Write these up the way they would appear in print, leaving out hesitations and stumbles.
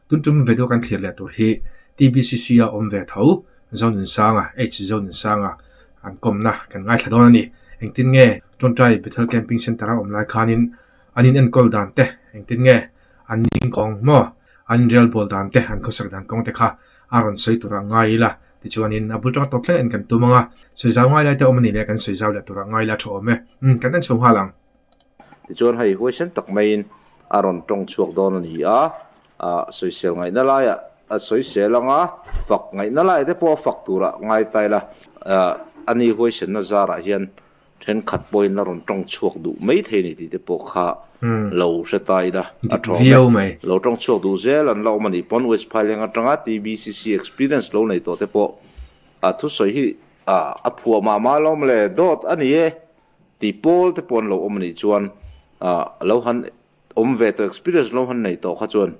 Tun tum video kan thlir leh tur hi TBCC a awm ve tho Zonunsanga, H Zonunsanga an kawmna kan ngaithla dawn a ni. Engtin nge Tawngtai Bethel Camping Centre a awm lai khanin an in enkawl dan te, engtin nge an ning kawng maw, an inrelbawl dan te, an khawsak dan kawng te kha a rawn sawi tur ah ngai ila. Tichuanin a bul tanga tawp thleng en kan tum ang a, sawi zau ngai lai te awm a nih leh kan sawi zau leh tur ah ngai ila tha awm e. Umm kan en chho nghal ang. Tichuan hei huaisen tak maiin a rawn tawng chhuak dawn a ni a, sawisel ngaihna laiah a sawisel ang a, fak ngaihna lai te pawh a fak turah ngai ta ila, a ni huaisenna zarah hian thenkhat pawhin a rawn tawng chhuak duh mai thei a ni tih te pawh kha lo hre ta ila a tha awm e. Lo tawng chhuak duh zel an la awm a nih pawn West Phaileng atanga TBCC experience lo nei tawh te pawh a thusawi hi a phuah mah mah alawm le, dawt a ni e. Tih pawl te pawh an lo awm a nih chuan lo han awm ve tawh experience lo han nei tawh kha chuan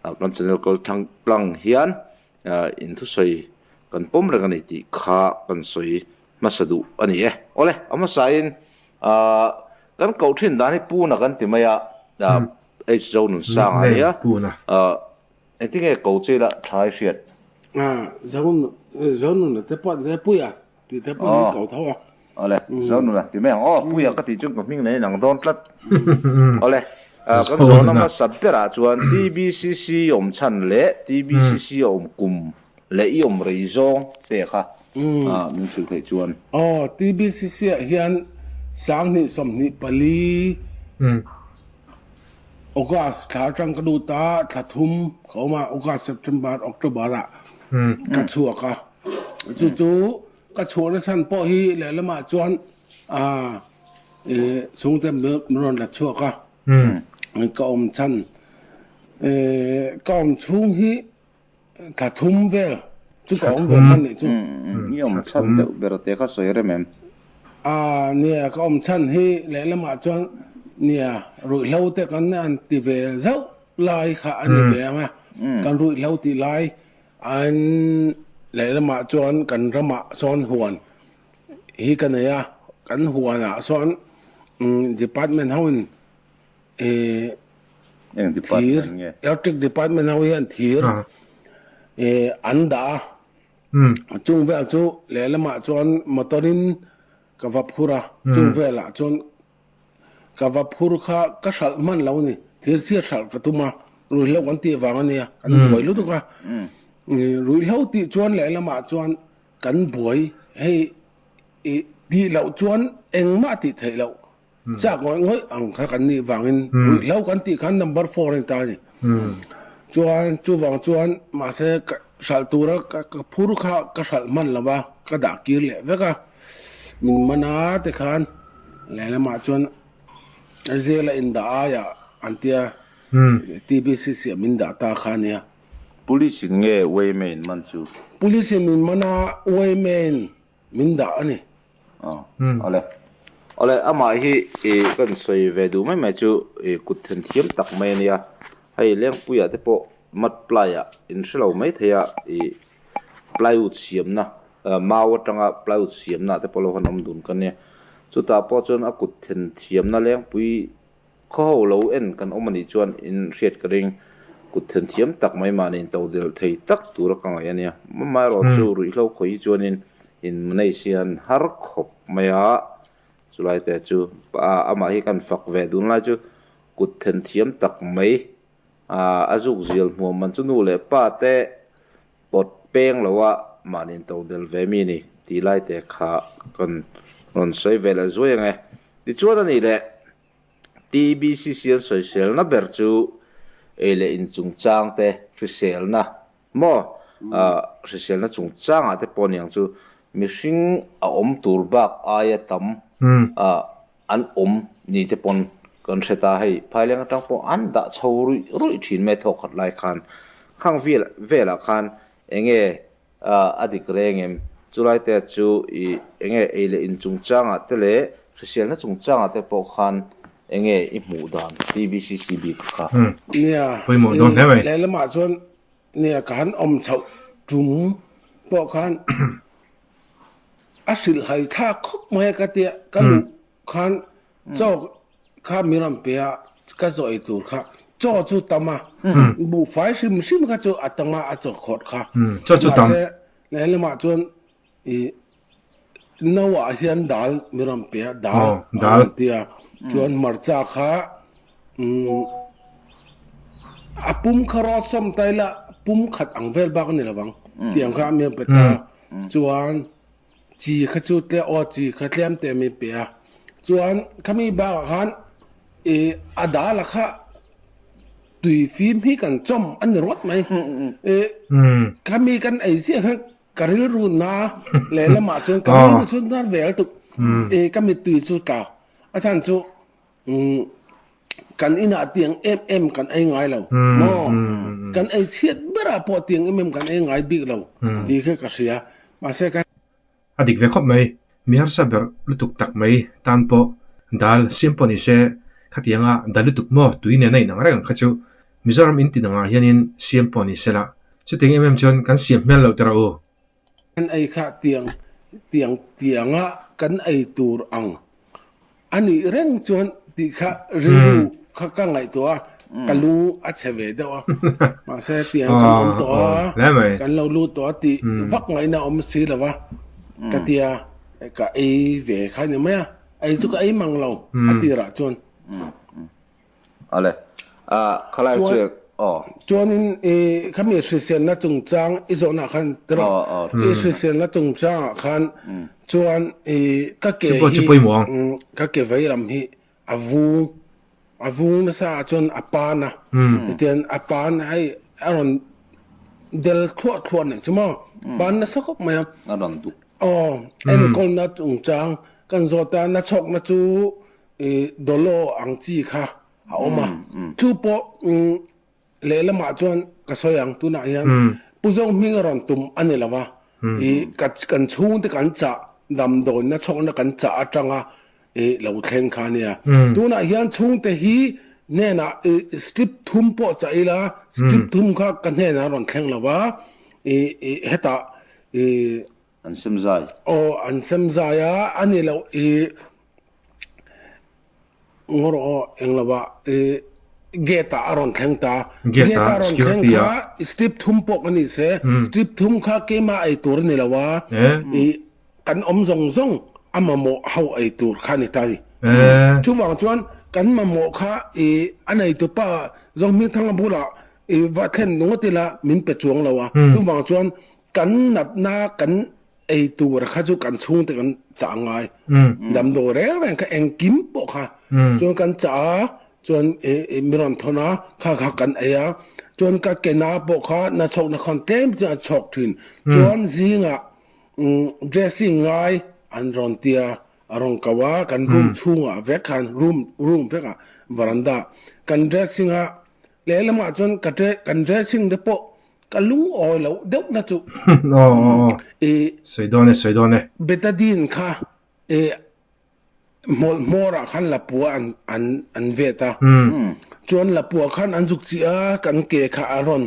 kan channel kal thlang tlang hian in thusawi kan pawm reng a ni tih kha kan sawi hmasa duh a ni e. Awle a hmasain kan koh thin dan hi Puna kan ti mai a, H Zonunsanga a nia. Engtinge ko che ila tha i hriat? Zonun te pawh Puia Tih te pawh min ko tho a. Awle, Zonuna ti mai ang aw, Puia ka tih chuan ka hming nei nang dawn tlat. Awle, kan zawhna hmasa berah chuan TBCC awm chhan leh TBCC a awm kum leh i awm rei zawng te kha min hrilh theih chuan. Aw, TBCC ah hian 2024 August thla atang ka lut a, thla thum ka awm a, August, September, October ah ka chhuak a. Chu chu ka chhuahna chhan pawh hi lehlamah chuan chhungte min rawn la chhuak a, ka awm chhan ka awm chhung hi thla thum vel chu ka awm ve hman nih chu. I awm chhan deuh ber te kha sawi rem em? Nia ka awm chhan hi lehlamah chuan nia ruihhlo te kan an ti ve zauh lai kha a ni ve ang a, kan ruihhlo tih lai An lehlamah chuan kan ramah sawn huan hi ka nei a, kan huanah sawn department hoin thir, electric department ho hian thir an dah a, chung vel chu lehlamah chuan motor in ka va phur a, chung velah chuan Ka va phur kha ka hralh hman lo a ni. Thirchhiat hralh ka tum a, ruihhlo kan tih vang a nia, kan buai lutuk a. Ruihhlo tih chuan lehlamah chuan kan buai hei i tih loh chuan engmah tih theih loh chak ngawih ngawih ang kha kan nih vangin ruihhlo kan tih khan number four a ni ta a ni. Chuan chuvang chuan mahse ka hralh tura ka phur kha ka hralh hman lo va, ka dah kir leh vek a, min man a tikhan. Lehlamah chuan Zela in dah aiah an tia TBCC ah min dah ta kha a nia. Police in nge yma in man chu? Police in min man a, yma in min dah a ni. Aw awle. Awle amah hi i kan sawi ve duh mai mai chu i kut then thiam tak mai a nia. Hei Lengpuia te pawh mat ply ah in hre lo mai thei a i plywood siamna mau atanga plywood siamna te pawh lo han awm dun ka nia chutah pawh chuan a kut then thiamna lengpui khaw ho lo en kan awm anih chuan in hriat ka ring kut then thiam tak mai mahni in to del thei tak tura ka ngaih ania amaherawh chu ruihhlo khawi hi chuanin in manage hian har khawp mai a chulai te chu amah hi kan fak ve dun lai chu kut then thiam tak mai A zuk zial hmuam man chu nu leh pa te pawt peng lo a mahni to del ve mi ni tih lai te kha kan rawn sawi ve leh zuai ang e. Tichuan a nih leh TBCC an sawiselna ber chu ei leh in chungchang te hriselna maw hriselna chungchangah te pawh aniang chu mihring a awm tur bak aia tam An awm ni te pawn kan hre ta hei Phaileng atang pawh an dah chho ruih ruih thin mai thawk khat lai khan khang vel velah khan enge a dik reng em chulai te chu i enge ei leh in chungchangah te leh hriselna chungchangah te pawh khan enge i hmuh dan TBCC bik kha. Nia Pawimawh dawn hle mai. Lehlamah chuan nia ka han awm chhoh tum pawh khan A hrilh hai thlak khawp mai a ka tia, ka luh khan chaw kha mi rawn pe a, ka zawh ei tur kha Chaw chu tam a, buhfai hrim hrim kha chu a tam a, a chaw khawrh kha. Chaw chu tam. Mahse, lehlamah chuan i no ah hian dal mi rawn pe a, dal a rawn ti a, chuan hmarcha kha a pum kha rawt sawm ta ila pum khat ang vel bak a ni lovang tiang kha mi rawn pe ta a, chuan chi kha chu tle aw chi kha tlem te mi pe a, chuan khami bakah khan i a dal a kha tui fim hi kan chawm a ni rawt mai, i khami kan ei chiah khan Ka rilru na lehlamah chuan ka rilru chu na vel tuk i ka mittui chu tla. A chhan chu kan inah tiang em em kan ei ngai lo maw? Kan ei chhiat berah pawh tiang em em kan ei ngai bik lo tih kha ka hria. Mahse ka. A dik ve khawp mai. Mi harsa ber lutuk tak mai tan pawh dal siam pawh ni se khatianga dal lutuk maw tui nena inang reng ang kha chu Mizoram in tin angah hianin siam pawh ni sela, chutiang em em chuan kan siam hmel loh teh rawh u. Kan ei kha tiang tiang tianga kan ei tur ang a nih reng chuan tih kha rilru kha ka ngaihtuah a, ka lu a chhe ve deuh a, mahse tiang kan awm tawh a, kan lo lut tawh a tih vak ngaihna awm si lo va, ka tia ka ei ve kha ni mai a, ei chu ka ei mang lo a tirah chuan. Ale, a khalai Chuan, chu aw. Chuanin i khami hriselna chungchang i zawhna khan tiraw? Aw, aw. I hriselna chungchangah khan chuan i ka ke Chu pawh chu hi pawimawh ang. ka ke vei lam hi a vung, a vung nasa ah chuan a pan a, tichuan a pan hei a rawn del thluah thluah nih chu maw, pan nasa khawp mai a. A rawn duk. Aw, enkawlna chungchang kan zawt a, nachhawkna chu I Dolo ang chi kha a awm a, chu pawh lehlamah chuan ka sawi ang tunah hian Pu Zawng hming a rawn tum a ni lo va, i kan chhungte kan chah damdawiina chhawkna kan chah atanga i lo thleng kha a nia. Tunah hian chhungte hi hnenah i strip thum pawh chah ila, strip thum kha ka hnenah a rawn thleng lo va, i hetah i An sem zai. Aw an sem zai a, a ni loh i Ngaw rawh aw eng lo ah i gate ah a rawn thleng ta. Gate Gate ah a rawn thleng security kha ah. strip thum pawh ka ni se, strip thum kha keimah ei tur a ni lo a, i kan awm zawng zawng a mamawh ho ei tur kha a ni ta a ni. Chuvang chuan kan mamawh kha i a neitupa Zohmingthanga bulah i va thlen ngawt ila min pe chuang lo a, chuvang chuan kan natna kan ei tur kha chu kan chhungte kan chah ngai. Damdawi reng reng kha engkim pawh kha chuan kan chah a, chuan mi rawn thawn a, kha kha kan ei a, chuan ka ke na pawh kha na chhawkna khan tlem chuan a chhawk thin. Chuan zingah dressing ngai an rawn tia, a rawn ko a, kan room chhungah vek khan room room vekah veranda kan dressing a, lehlamah chuan ka kan dressing te pawh Ka lungawi loh deuh na chu. Aw aw aw. I. Sawi dawn e, sawi dawn e. Betadine kha i hmawlh hmawrah khan lapua an an an vet a. Chuan lapua khan an zuk chih a, kan ke kha a rawn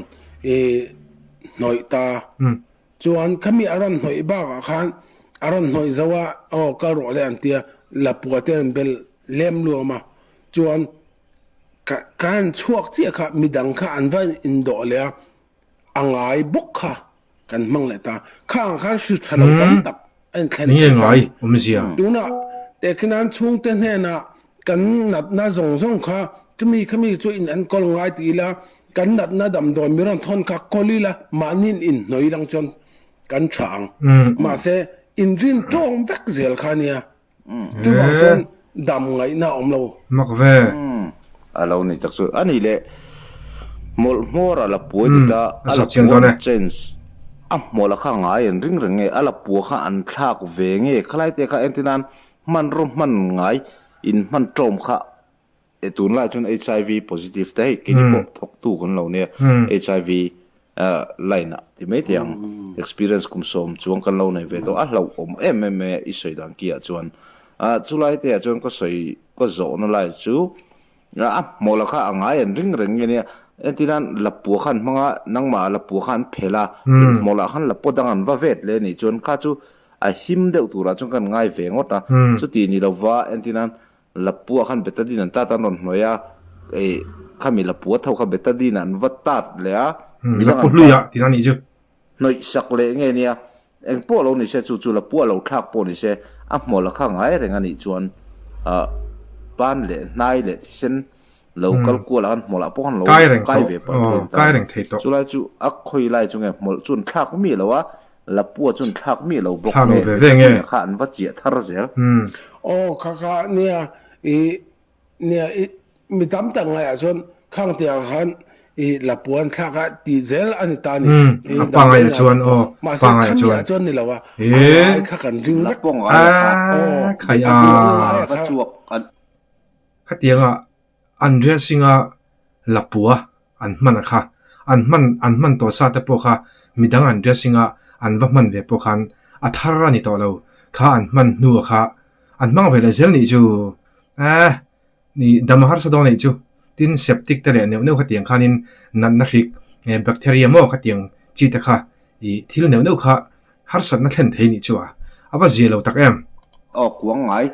i hnawih ta. Chuan khami a rawn hnawih bakah khan a rawn hnawih zo a, aw kal rawh le an ti a, lapua te an bel lem luam a. Chuan Ka kan chhuak chiah kha midang kha an va indawh leh a, a ngai bawk kha kan hmang leh ta. Khangah khan hri tha lo tam tak a inthlen Enge thei ta. ngai awmzia? Tunah tehkhinan chhungte hnenah kan natna zawng zawng kha khami khami chu in enkawl ngai ti ila, kan natna damdawi mi rawn thawn kha kawl ila mahniin inhnawih lang chuan kan tha ang. Mahse inrin tawng vek zel kha a nia. Chuvang chuan dam ngaihna a awm lo. Mak ve. A lo ni tak chu. A nih leh hmawlh hmawr a la puai dik a, a la pua an change a hmawlh a kha ngai an ring reng nge, a la pua kha an thlak ve nge, khalai te kha entir nan hmanraw hman ngai in hman ṭawm kha E tunlai chuan HIV positive te hei keini pawh thawktu kan lo nia HIV line ah ti mai thei ang experience kum sawm chuang kan lo nei ve tawh a hlauhawm em em e i sawi dan ki ah chuan chulai te ah chuan ka sawi ka zawhna lai chu a hmawlh kha a ngai an ring reng nge nia entirnan lapua kha an hmang a nangmah ah lapua kha an phel a hmawlh ah khan lapua dang an va vet leh a nih chuan kha chu a him deuh turah chuan kan ngai ve ngawt a chuti ni lova entirnan Lapua khan Betadine an tat an rawn hnawih a, eh, Khami lapua tho kha Betadine an va tat leh a, midang Lapu an hluiah tih a nih chu. Hnawih sak leh nge nia, eng pawh lo ni se chu chu lapua lo thlak pawh ni se, a hmawlh a kha ngai reng a nih chuan pan leh hnai leh thisen lo kal kual ah khan hmawlh ah pawh khan lo kai ve palh thei ta. Chulai chu a khawi lai chu nge hmawlh chu an thlak miah lo a, lapua chu an thlak miah lo bawk nge Betadine kha an va chiah thar zel. Aw kha kha nia i Nia, i mi tam tak ngaiah chuan khang te ang khan i Lapuan thlak a tih zel a ni ta a ni. A pa ngaiah chuan aw, Mahse pa ngaiah khamiah chuan. chuan ni lo a, a Ee. ngai kha kan ring vek. Lapua ngai a kha. Aw, Khai a a. ngai a Ka kha. chuak an. Khatianga an dressing a Lapua an hman a kha, an hman an hman tawh sa te pawh kha midang an dressing a an va hman ve pawh khan a thar a ni tawh lo, kha an hman hnu a kha an hmang ve leh zel nih chu. Eh, ni dam a harsa dawn anih chu. Tin, septic te leh neuh neuh khatiang khanin natna hrik, eh, bacteria maw khatiang chi te kha ih thil neuh neuh kha harsatna thlen thei nih chu a, a va zia lo tak em? Aw, kuang ngai,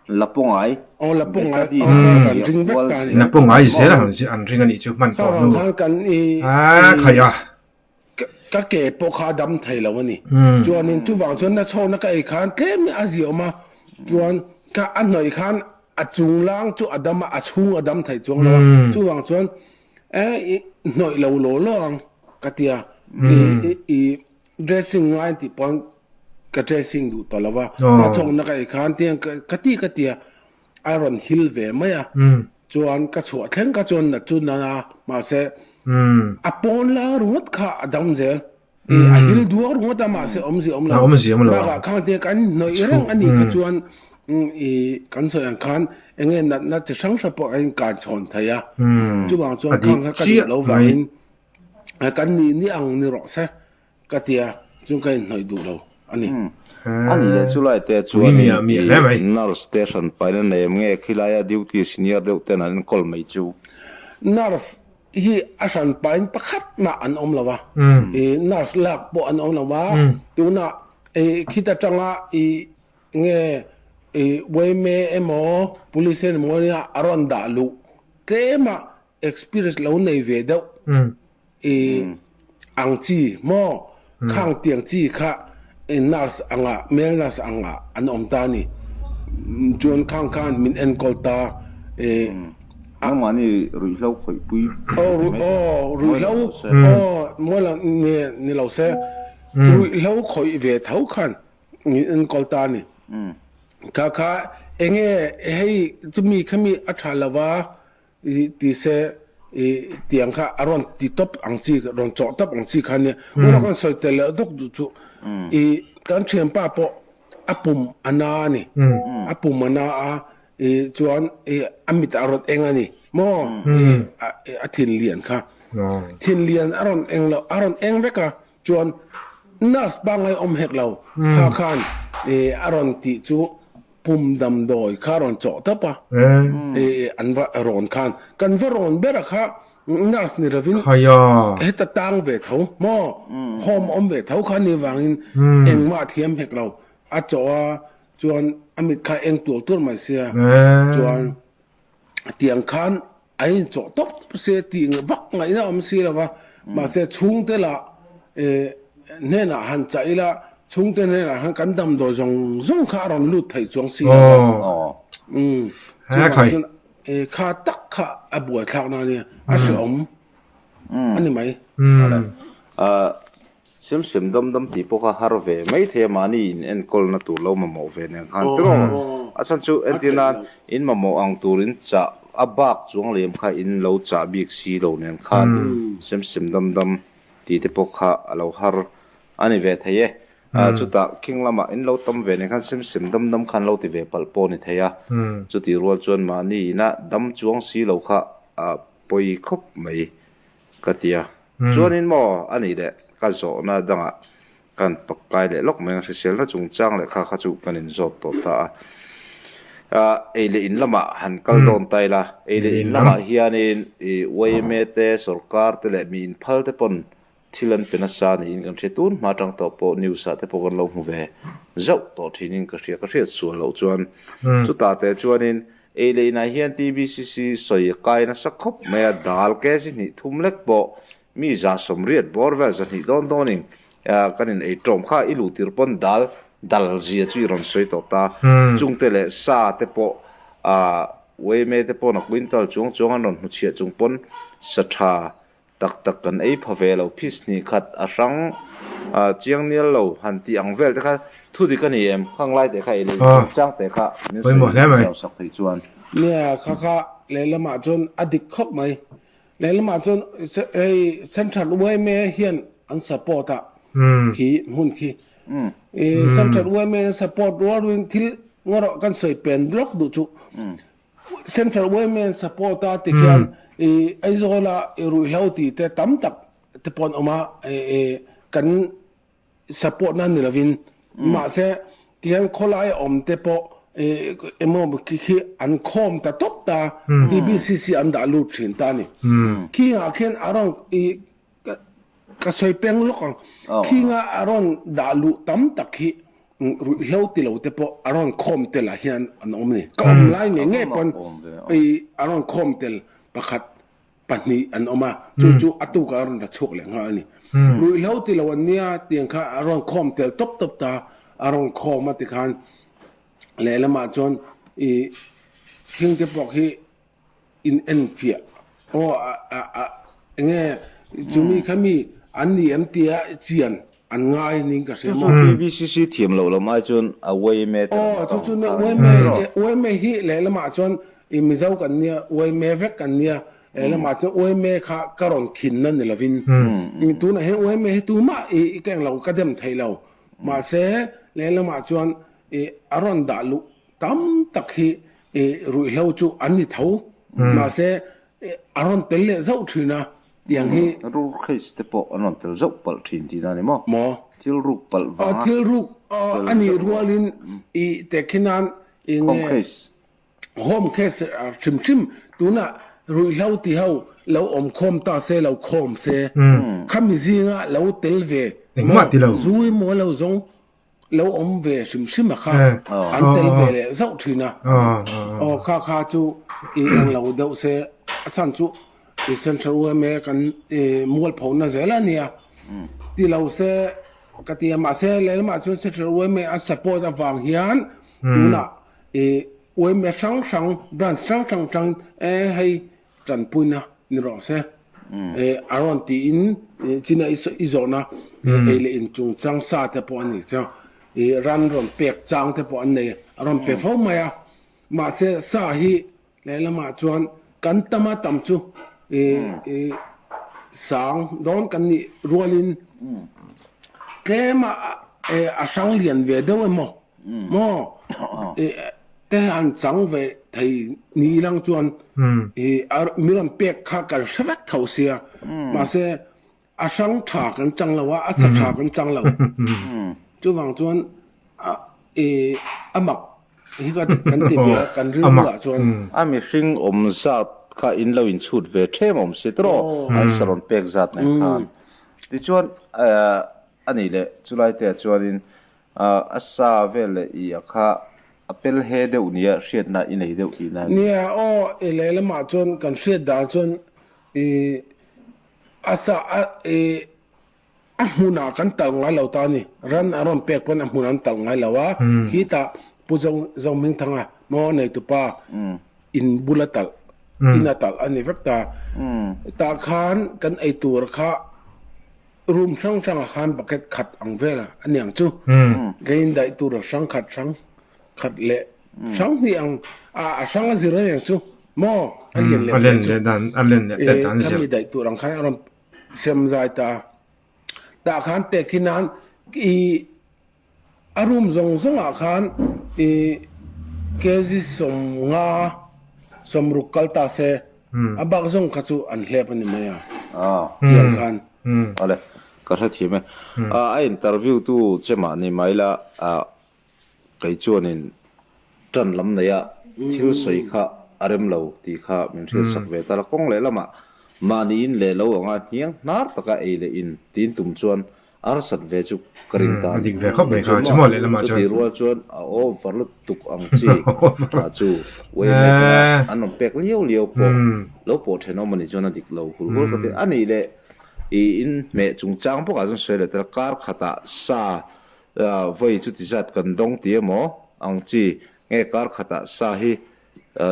la paw ngai, Aw, la paw ngai, betadine aw, te kan ziah ring vek kual ta a ni. zel La paw ngai maw? zel an ring anih chu hman Kha tawh vang hnu. khan kan ih, Ah, ih, khai a. Ka ke pawh kha a dam thei lo a ni. Chuanin chuvang chuan na chhawkna ka ei khan tlem in a ziah awm a, chuan ka a hnawih khan a chung lang chu a dam a, a chhung a dam thei chuang lo a. Chuvang chuan e i hnawih lo law law ang ka ti a, i i dressing ngai tih pawn ka dressing duh tawh lo va, na chhawkna ka ei khan tiang ka ti ka ti a, a rawn hil ve mai a, chuan ka chhuah thleng kha chuan nat chu na a, mahse a pawn lang ringawt kha a dam zel, a hil duak ringawt a mahse awmzia awm lo, bakah khang te kan hnawih reng a nih kha chuan i kan sawi ang khan eng nge natna chi hrang hrang pawh a inkan chhawn thei a, chuvang chuan khang kha ka duh lo vangin kan nih ni ang ni rawh se. Ka tia, chung ka inhnawih duh lo a ni. A ni leh chulai te chuan i nurse te hran pain a nei em nge khilaia duty senior deuh ten an enkawl mai chu? Nurse hi a hran pain pakhat mah an awm lo a, i nurse lak pawh an awm lo a, tunah i khit atanga i nge i yma emaw police emaw nia a rawn dah luh tlema experience lo nei ve deuh i ang chi maw khang tiang chi kha i nurse anga male nurse anga an awm ta a ni chuan khang khan min enkawl ta i Nangmahni ruihhlo khawihpui aw aw ruihhlo aw mawi lo ni lo se ruihhlo khawih ve tho khan min enkawl ta a ni kha kha enge hei chumi khami a tha lova I ti se i tiang kha a rawn ti tawp ang chi rawn chawh tawp ang chi kha nia ura kan sawi tel leh dawk duh chu i kan thianpa pawh a pum a na a ni a pum a na a i chuan i a mit a rawn eng a ni maw i a thin lian kha thin lian a rawn eng lo a rawn eng vek a chuan nurse pangngai awm hek lo kha khan i a rawn tih chu Pum damdawi kha rawn chawh tawp a, an va rawn khan kan va rawn ber a kha nurse ni lovin heta tang ve tho maw home awm ve tho kha ni vangin engmah thiam hek lo a chawh a chuan a mit kha eng tual tual mai sia chuan tiang khan A inchawh tawp tawp se tih vak ngaihna awm si lo va, mahse chhungte lah hnenah han chah ila, chhungte hnenah han kan damdawi zawng zawng kha a rawn lut theih chuang si lo va. Umm, chuvang chuan kha tak kha a buaithlak na ania, a hrehawm a ni mai. Sem sem dam dam tih pawh kha har ve mai thei a, mahni in enkawlna tur lo mamawh ve nen khan tiraw? A chhan chu entir nan in mamawh ang tur in chah a bak chuang lem kha in lo chah bik si lo nen khan sem sem dam dam tih te pawh kha a lo har a ni ve thei e. Chutah khing lamah in lo tam ve nen khan sem sem dam dam khan lo ti ve palh pawh a ni thei a, chutih rual chuan mahni ina dam chuang si lo kha a pawi khawp mai. Ka ti a. Chuanin maw a nih leh ka zawhna dangah kan pakkai leh lawk mai ang hriselna chungchang leh kha kha chu kan inzawt tawh ta a. Ei leh in lamah han kal dawn ta ila, ei leh in lamah hianin yma te, sorkar te leh mi inphal te pawn thil an pe nasa niin kan hria. Tun hma atang tawh pawh news ah te pawh kan lo hmu ve zauh tawh thinin ka hria, ka hriat sual loh chuan. Chutah te chuanin. Ei leh inah hian TBCC sawi a kai nasa khawp mai a, dal kg hnih thum lek pawh mi 180 bawr vel 200 dawn dawnin kan in ei tawm kha i luh tir pawn dal dal zia chu i rawn sawi tawh ta. Chungte leh sa te pawh yma te pawn a quintal chuang chuang an rawn hmuchhiah chung pawn sa tha tak tak kan ei pha ve lo phis hnih khat a hrang chiang nial lo han tih ang vel te kha thu dik a ni em khang lai te kha ei leh in chang te kha min sawi zau sak thei chuan. Nia kha kha lehlamah chuan a dik khawp mai. Lehlamah chuan hei Central yma hian an support a khi hmun khi. Central yma an support rual rualin thil ngarawh kan sawi pen lawk duh chu. Central Women Support a ti khian i Aizawl a i ruihhlo tih te tam tak te pawh an awm a, kan support na ni lovin mahse tihian khawlai a awm te pawh emaw khi khi an khawm ta tawp ta TBCC an dah lut thin ta a ni. Khingah khian a rawn i Ka sawi peng lawk ang. Khinga a rawn dah luh tam tak hi ruihhlo ti lo te pawh a rawn khawm tel ah hian an awm a ni. Ka awm lai ngei ngei pawn a rawn khawm tel pakhat pahnih an awm a, chu chu a tukah a rawn la chhuak leh nghal a ni. Ruihhlo ti lo an nia tiang kha a rawn khawm tel tawp tawp ta, a rawn khawm a tikhan lehlamah chuan i thing te pawh khi in en fiah aw a enge chumi kha mi an ni em tia chian an ngai ning ka hria maw. Chu chu TBCC thiam loh lam ai chuan a yma te lam chu chu yma yma hi lehlamah chuan i Mizo kan nia yma vek kan nia lehlamah chuan yma kha ka rawn khin na ni lovin tunah hian yma hi tumah i ka englo ka dem thei lo mahse lehlamah chuan i a rawn dah luh Tam tak hi ruihhlo chu an ni tho, mahse a rawn tel leh zauh thin a, tiang hi. Ruk case te pawh an rawn tel zauh palh thin tihna a ni maw? Maw? Thil ruk palh vanga. Thil ruk a nih rualin i tehkhin nan i nge. Home case. Home case hrim hrim tunah ruihhlo ti ho lo awm khawm ta se lo khawm se, khami zinga lo tel ve maw? Zui maw lo zawng Lo awm ve hrim hrim a kha an tel ve leh zauh thin a, aw kha kha chu i eng lo deuh se a chhan chu i Central yma kan i mualpho na zel a nia ti lo se ka ti a, mahse lehlamah chuan Central yma a support avang hian tunah i yma hrang hrang branch hrang hrang atangin e hei Tanpuina ni rawh se. A rawn tiin china i zawhna ei leh in chungchang sa te pawh a ni chu. I ran rawn pek chang te pawh an nei a rawn pe fo mai a. Mahse sa hi lehlamah chuan kan tam a tam chu i sang dawn kan nih rualin tlema a hrang lian ve deuh emaw Maw te han chang ve thei ni lang chuan i mi rawn pek kha kan hre vek tho sia mahse a hrang tha kan chang lo a a sa tha kan chang lo chuvang chuan i a mak hi kan ti ve a kan rilru ah chuan a mihring awm zat kha in lo inchhut ve them awm si tawh an sa rawn pek zat nen khan tichuan a nih leh chulai te ah chuanin A sa vel leh i a kha a pel he deuh nia hriatna i nei deuh tihna a ni. Nia aw, i lehlamah chuan kan hriat dan chuan i a sa a i a hmunah kan talh ngai lo ta a ni. Ran a rawn pek pawn a hmunah an talh ngai lo a, khitah Pu Zohmingthanga maw neitupa in bula talh in a talh a ni vek ta. Tah khan kan ei tur kha Room hrang hrangah khan bucket khat ang vel a niang chu. Keiin daih tur a hrang khat hrang khat leh hrang hnih ang a hrang a zir a niang chu maw a lian leh tel chu. A len leh tel dan zir. Khami daih tur ang khan a rawn sem zai ta. Tah khan pek hi nan i A room zawng zawngah khan i kg 50, 60 kal ta se, a bak zawng kha chu an hlep a ni mai a, tiang khan. Awle, ka hrethiam e. A interview tu che mah ni mai la, kei chuanin tan lam neia thil sawi kha a rem lo tih kha min hriatsak ve ta la. Kawng leh lamah mahniin leh lo anga hniang hnar taka ei leh in tin tum chuan. A harsat ve chu ka ring ta a a ni. Dik ve khawp mai kha, Engchuan chu maw maw lehlamah chuan. Chutih rual chuan a over lutuk ang chi chu yma tena an rawn pek liau liau pawh lo pawh thenawm a nih chuan a dik lo hul hul ka ti. A nih leh i inhmeh chungchang bawkah chuan sawi leh tel kar khatah sa vawi chuti zat kan dawng ti emaw ang chi nge kar khatah sa hi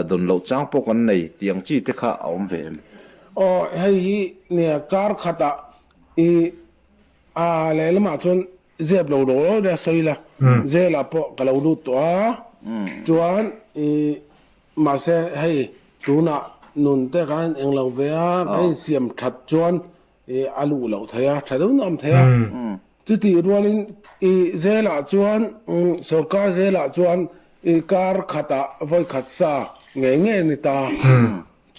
dawn loh chang pawh kan nei tih ang chi te kha a awm ve em? Aw hei hi nia kar khatah i A lehlamah chuan zep lo lo lo nia sawi la, jail ah pawh ka lo lut tawh a, chuan i mahse hei tunah nun te khan eng lo ve a, ka insiam that chuan i a luh loh thei a, tha deuh nuam thei a, chutih rualin i jail ah chuan sorkar jail ah chuan i kar khatah vawi khat sa ngei ngei a ni ta,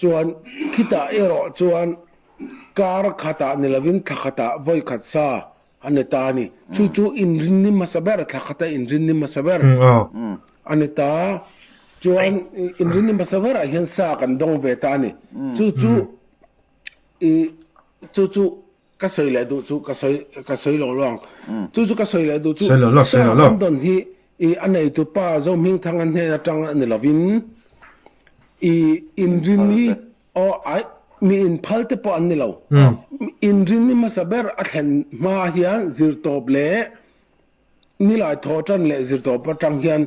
chuan khitah erawh chuan Kar khatah ni lovin thla khatah vawi khat sa a ni ta a ni. Chu chu inrinni hmasa ber, thla khata inrinni hmasa ber a ni ta. Chuan inrinni hmasa berah hian sa kan dawng ve ta a ni. Chu chu i chu chu ka sawi leh duh chu ka sawi ka sawi lo lo ang. Chu chu ka sawi leh duh chu sa kan dawn hi i a neitu pa Zohmingthanga hnen atang a ni lovin i inrinni Aw ai, mi inphal te pawh an ni lo. Inrinni hmasa ber a thlen hma hian zirtawp leh nilai thaw tan leh zirtawp atang hian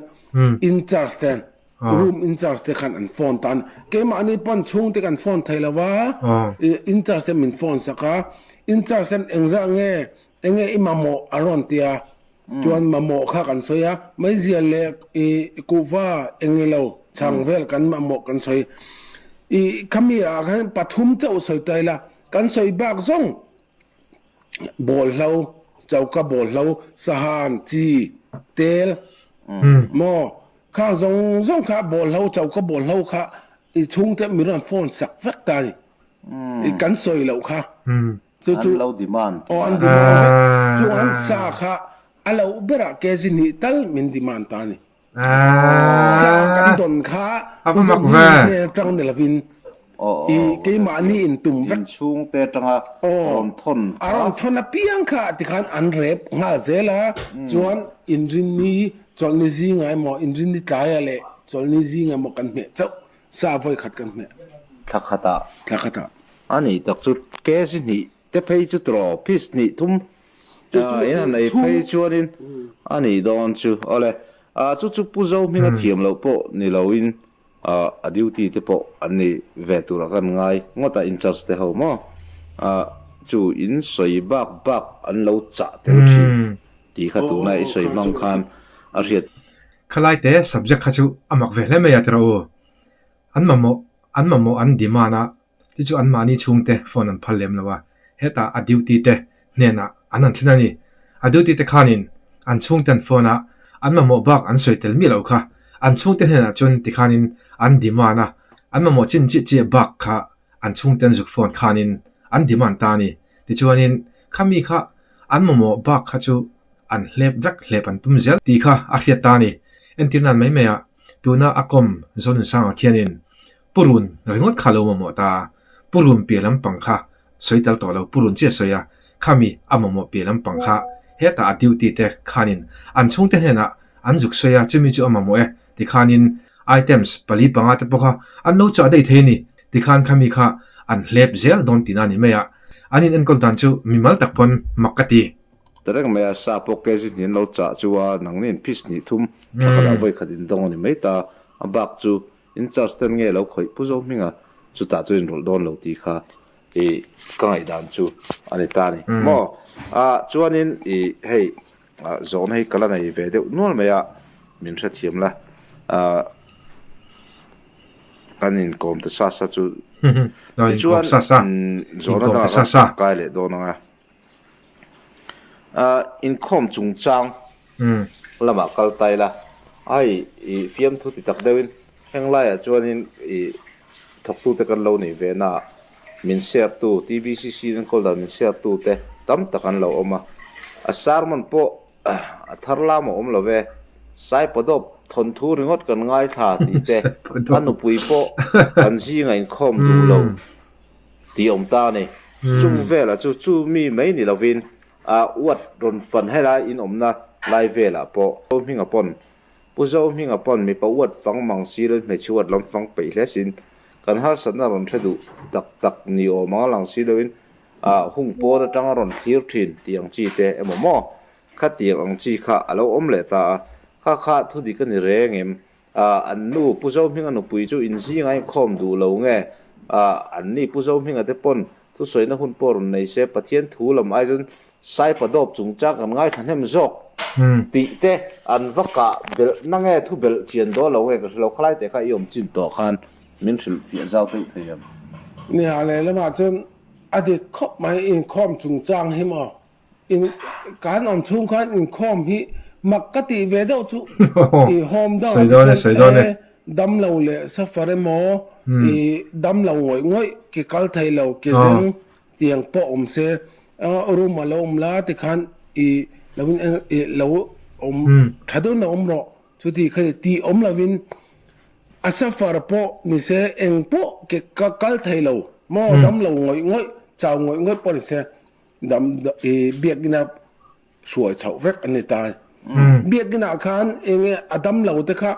in charge te, room in charge te khan an phone ta a ni. Keimahni pawn chhung te kan phone thei lo va, in charge te min phone sak a, in charge ten engzah nge Enge i mamawh a rawn ti a, chuan mamawh kha kan sawi a, meizial leh i kuhva enge lo chhang vel kan mamawh kan sawi. I khami ah khan pathum chauh sawi ta ila, kan sawi bak zawng bawlhlo, choka bawlhlo, sahan, chi, tel maw khang zawng zawng kha bawlhlo, choka bawlhlo kha i chhungte mi rawn phone sak vek ta a ni. I kan sawi loh kha. Chu chu An lo demand. Aw an demand vek. Chu an sa kha a lo berah kg hnih tal min demand ta a ni. Sa kan dawn kha A va mak ve. Hnen atang ni lovin i keimahni in tum vek. Inchhungte atanga rawn thawn kha. A rawn thawn apiang kha tikhan an rep nghal zel a, chuan inrinni chawlhni zingah emaw inrinni tlaiah leh chawlhni zingah emaw kan hmeh chauh sa vawi khat kan hmeh. Thla khatah. Thla khatah. A nih tak chu kg hnih te phei chu tawh piece hnih thum in han ei phei chuanin a nih dawn chu. Awle, chu chu Pu Zohminga thiam loh pawh ni loin a duty te pawh an ni ve turah kan ngai ngawt a in charge te ho maw chu in sawi bak bak an lo chah tel thin tih kha tuna i sawi hmang khan a hriat. Khalai te subject kha chu a mak ve hle mai a tiraw u. An mamawh an mamawh an demand a, chu chu anmahni chhungte phone an phal lem lo a, hetah a duty te hnenah an han thlen a ni. A duty te khanin an chhungte an phone a, an mamawh bak an sawi tel miah lo kha, an chhungte hnenah chuan tikhanin an demand a, an mamawh chin chiah chiah bak kha an chhungte an zuk phone khanin an demand ta a ni. Tichuanin khami kha an mamawh bak kha chu an hlep vek hlep an tum zel tih kha a hriat ta a ni. Entir nan mai mai ah tuna a kawm Zonunsanga khianin Purun ringawt kha lo mamawh ta a, Purun piah lampang kha sawi tel tawh lo, Purun chiah sawi a, khami a mamawh piah lampang kha hetah a duty te khanin an chhungte hnenah an zuk sawi a, chumi chu a mamawh e tikhanin items pali panga te pawh kha an lo chah daih thei a ni tikhan khami kha an hlep zel dawn tihna a ni mai a, an in enkawl dan chu mimal tak pawn mak ka ti. Ta reng mai a, sa pawh kg hnih an lo chah chu a, nangni in piece hnih thum tha khat ah vawi khat in dawng a ni mai ta, a bak chu in charge ten nge lo khawih pu zo hming a, chutah chu in rawlh dawn lo tih kha i ka ngaihdan chu a ni ta a ni maw? A chuanin i hei zawhna hi ka la nei ve deuh nual mai a, min hrethiam la, a kan inkawm ta sa sa chu tichuan zawhna dangah kan kai leh dawn ang a. Inkhawm chungchang lamah kal ta ila, hei i fiamthu ti tak deuhin heng laiah chuanin i thawktute kan lo nei ve na a, min share-tu TBCC enkawl dan min share-tu te tam tak an lo awm a, a sermon pawh a thar lam a awm lo ve, Saipadawp thawnthu ringawt kan ngaithla tih te, a nupui pawh kan zingah inkhawm duh lo. Tih awm ta a ni. Chung velah chu chu mi mai ni lovin Uat rawn fan helai in awmna lai velah pawh Zohminga pawn Pu Zohminga pawn mipa uat fang mang si loin hmeichhe uat lam fang peih hle sin. Kan harsatna rawn hre duh tak tak ni awm anga lang si loin hung pawn atanga rawn thlir thin tih ang chi te emaw maw? Khatiang ang chi kha a lo awm leh ta a, kha kha thu dik a ni reng em? An nu Pu Zohminga nupui chu inzing a inkhawm duh lo nge? An ni Pu Zohminga te pawn thusawina hun pawh rawn nei se, Pathian thu lam ai chuan Saipa dawp chungchang kan ngaithla hnem zawk tih te an va kah belh na nge thu belh chian dawn lo nge ka hre lo, khalai teh kha i awm chin tawh khan min hrilh fiah zau theih thei ang. Nia lehlamah chuan a dik khawp mai inkhawm chungchang hi maw? In kan awm chhung khan inkhawm hi mak ka tih ve deuh chu i home dang ah te chuan e damlo leh suffer emaw i damlo ngawih ngawih ke kal thei lo ke zeng tiang pawh awm se room ah lo awm la tikhan i lo in i lo awm tha deuhin lo awm rawh chuti kha tih awm lovin a suffer pawh ni se eng pawh ke kal thei lo maw damlo ngawih ngawih chau ngawih ngawih pawh ni se Dam i biakina hruai chhoh vek an ni ta. Biakina khan enge a dam lo te kha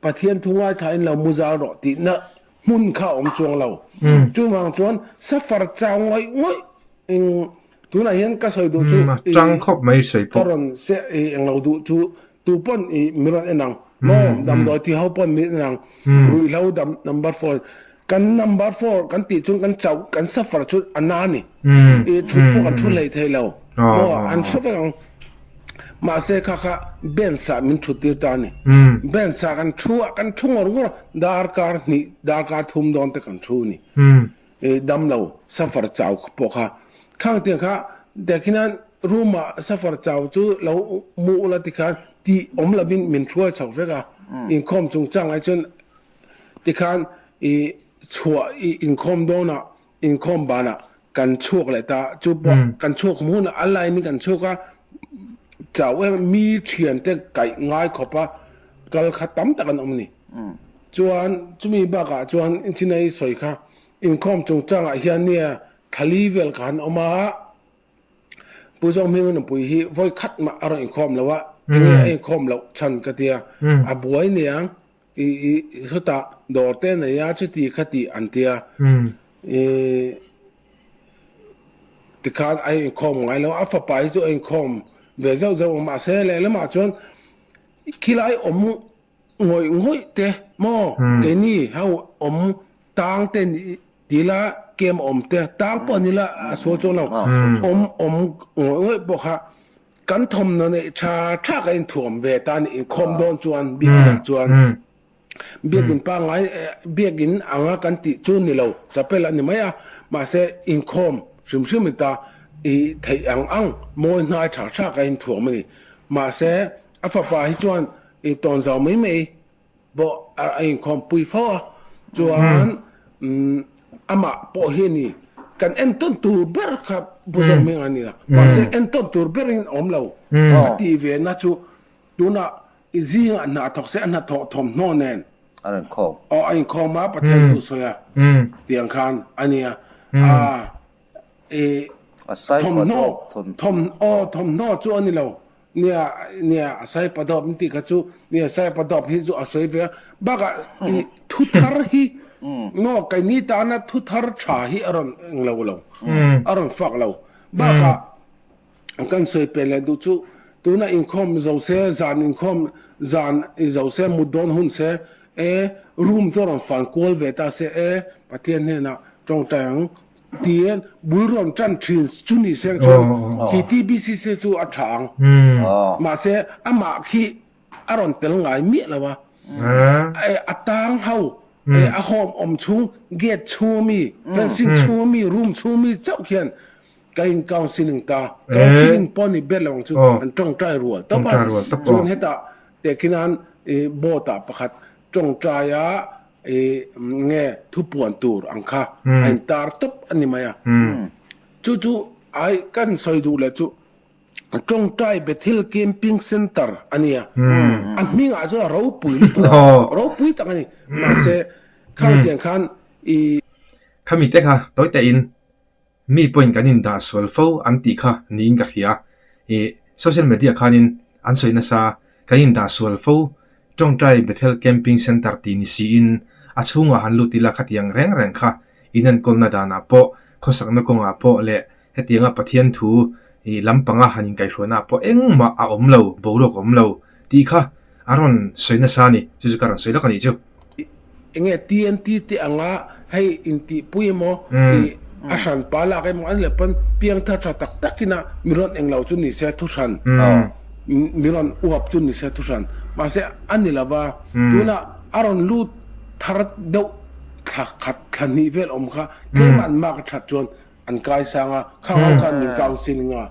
Pathian thu ngaithla in lo mu zal rawh tihna hmun kha a awm chuang lo. Chuvang chuan safar chau ngawih ngawih eng tunah hian ka sawi duh chu i Chang khawp mai sawi pawh. Ka rawn se i englo duh chu tu pawn i mi rawn en ang maw damdawi ti ho pawn mi en ang ruihhlo dam number four Kan number four kan tih chuan kan chauh kan suffer chu a na ni. I thut pawh kan thu hlei thei lo. Maw an hre vek ang. Mahse kha kha bench ah min thut tir ta a ni. Bench ah kan thu a, kan thu ngawr ngawr a, darkar hnih darkar thum dawn te kan thu a ni. I dam lo suffer chau pawh kha. Khang tiang kha dekhinan room ah suffer chau chu lo mu ula tikhan tih awm lovin min hruai chho vek a. Inkhawm chungchang ai chuan Tikhan i chhuah i inkhawm dawnah inkhawm banah kan chhuak leh ta, chu pawh kan chhuak hmun a line in kan chhuak a, chau em mi thiante kaih ngai khawp a kal kha tam tak an awm a ni. Chuan chumi bakah chuan Chinai sawi kha inkhawm chungchangah hian nia thali vel kha an awm a, Pu Zohminga nupui hi vawi khat mah a rawn inkhawm lo a, enge a inkhawm loh chhan ka tia, a buai niang I i chutah dawr te nei a chuti kha tih an tia. I tikhan a inkhawm ngai lo a fapa hi chu a inkhawm ve zauh zauh ang mahse lehlamah chuan khilai awm ngawih ngawih te maw keini ho awm tang te tila kem awm te tang pawh ni la a sual chuang lo awm awm ngawih ngawih pawh kha Kan thawmhnaw neih tha tha ka inthuam ve ta ni inkhawm dawn chuan biakin ah chuan biakin pangngai biakin anga kan tih chu ni lo chapel a ni mai a mahse inkhawm hrim hrim in ta i theih ang ang mawi hnai tha tha ka inthuam a ni mahse a fapa hi chuan i tawnzau mai mai pawh a inkhawm pui fo a, chuan amah pawh hi a ni kan entawn tur ber kha Pu Zohming a ni a, mahse entawn tur berin a awm lo a tih ve na chu tunah i zingah hna thawk se a hnathawh thawmhnaw nen a inkhawm aw a inkhawm a Pathian thu sawi a tiang khan a nia a i thawmhnaw aw thawmhnaw chu a ni lo Nia, nia, a saipa dawp in tih kha chu, nia saipa dawp hi chu a sawi ve a, bakah i thu thar hi maw keini tana thu thar tha hi a rawn eng lo lo, a rawn fak lo. Bakah kan sawi pe leh duh chu tuna inkhawm zo se, zan inkhawm zan i zo se, mut dawn hun se, e room chu a rawn fan kual ve ta se, e Pathian hnenah tawngtai ang Tiin bul rawn tan thin chu ni seng chuan khi TBCC chu a tha ang. Mahse amah khi a rawn tel ngai miah lo a. A tang ho a home awm chhung gate chhung ami fencing chhung ami room chhung ami chauh khian ka in counselling ta. Counselling pawh ni ber lo ang chu an tawngtai rual tawp a. Chuan hetah tehkhinan board ah pakhat tawngtai a I nge thupuan tur ang kha a in tar tawp a ni mai a. Chu chu ai kan sawi duh leh chu Tawngtai Bethel Camping Centre a nia. A hmingah chuan ropui lutuk a, ropui tak a ni. Mahse khang tiang khan i. Khami te kha tawi te in. Mi pawhin kan indah sual fo an tih kha niin ka hria. Ih, social media khanin an sawi nasa, kan indah sual fo, Tawngtai Bethel Camping Centre tih ni siin a chhungah han lut ila khatiang reng reng kha inenkawlna danah pawh, khawsakna kawngah pawh leh hetianga Pathian thu ih lampanga han inkaihhruainaah pawh engmah a awm lo, boruak a awm lo tih kha A rawn sawi nasa a ni, chu chu ka rawn sawi lawk a nih chu. Enge TNT te anga hei intihpui emaw ih a hran pa lak emaw an leh pawn piangthar tha tak tak ina mi rawn englo chu ni se thu hran mi rawn uap chu ni se thu hran mahse a ni lova tunah a rawn lut thar deuh thla khat thla hnih vel awm kha tlem an mark a that chuan an kai sang a, khang ho khan min counselling a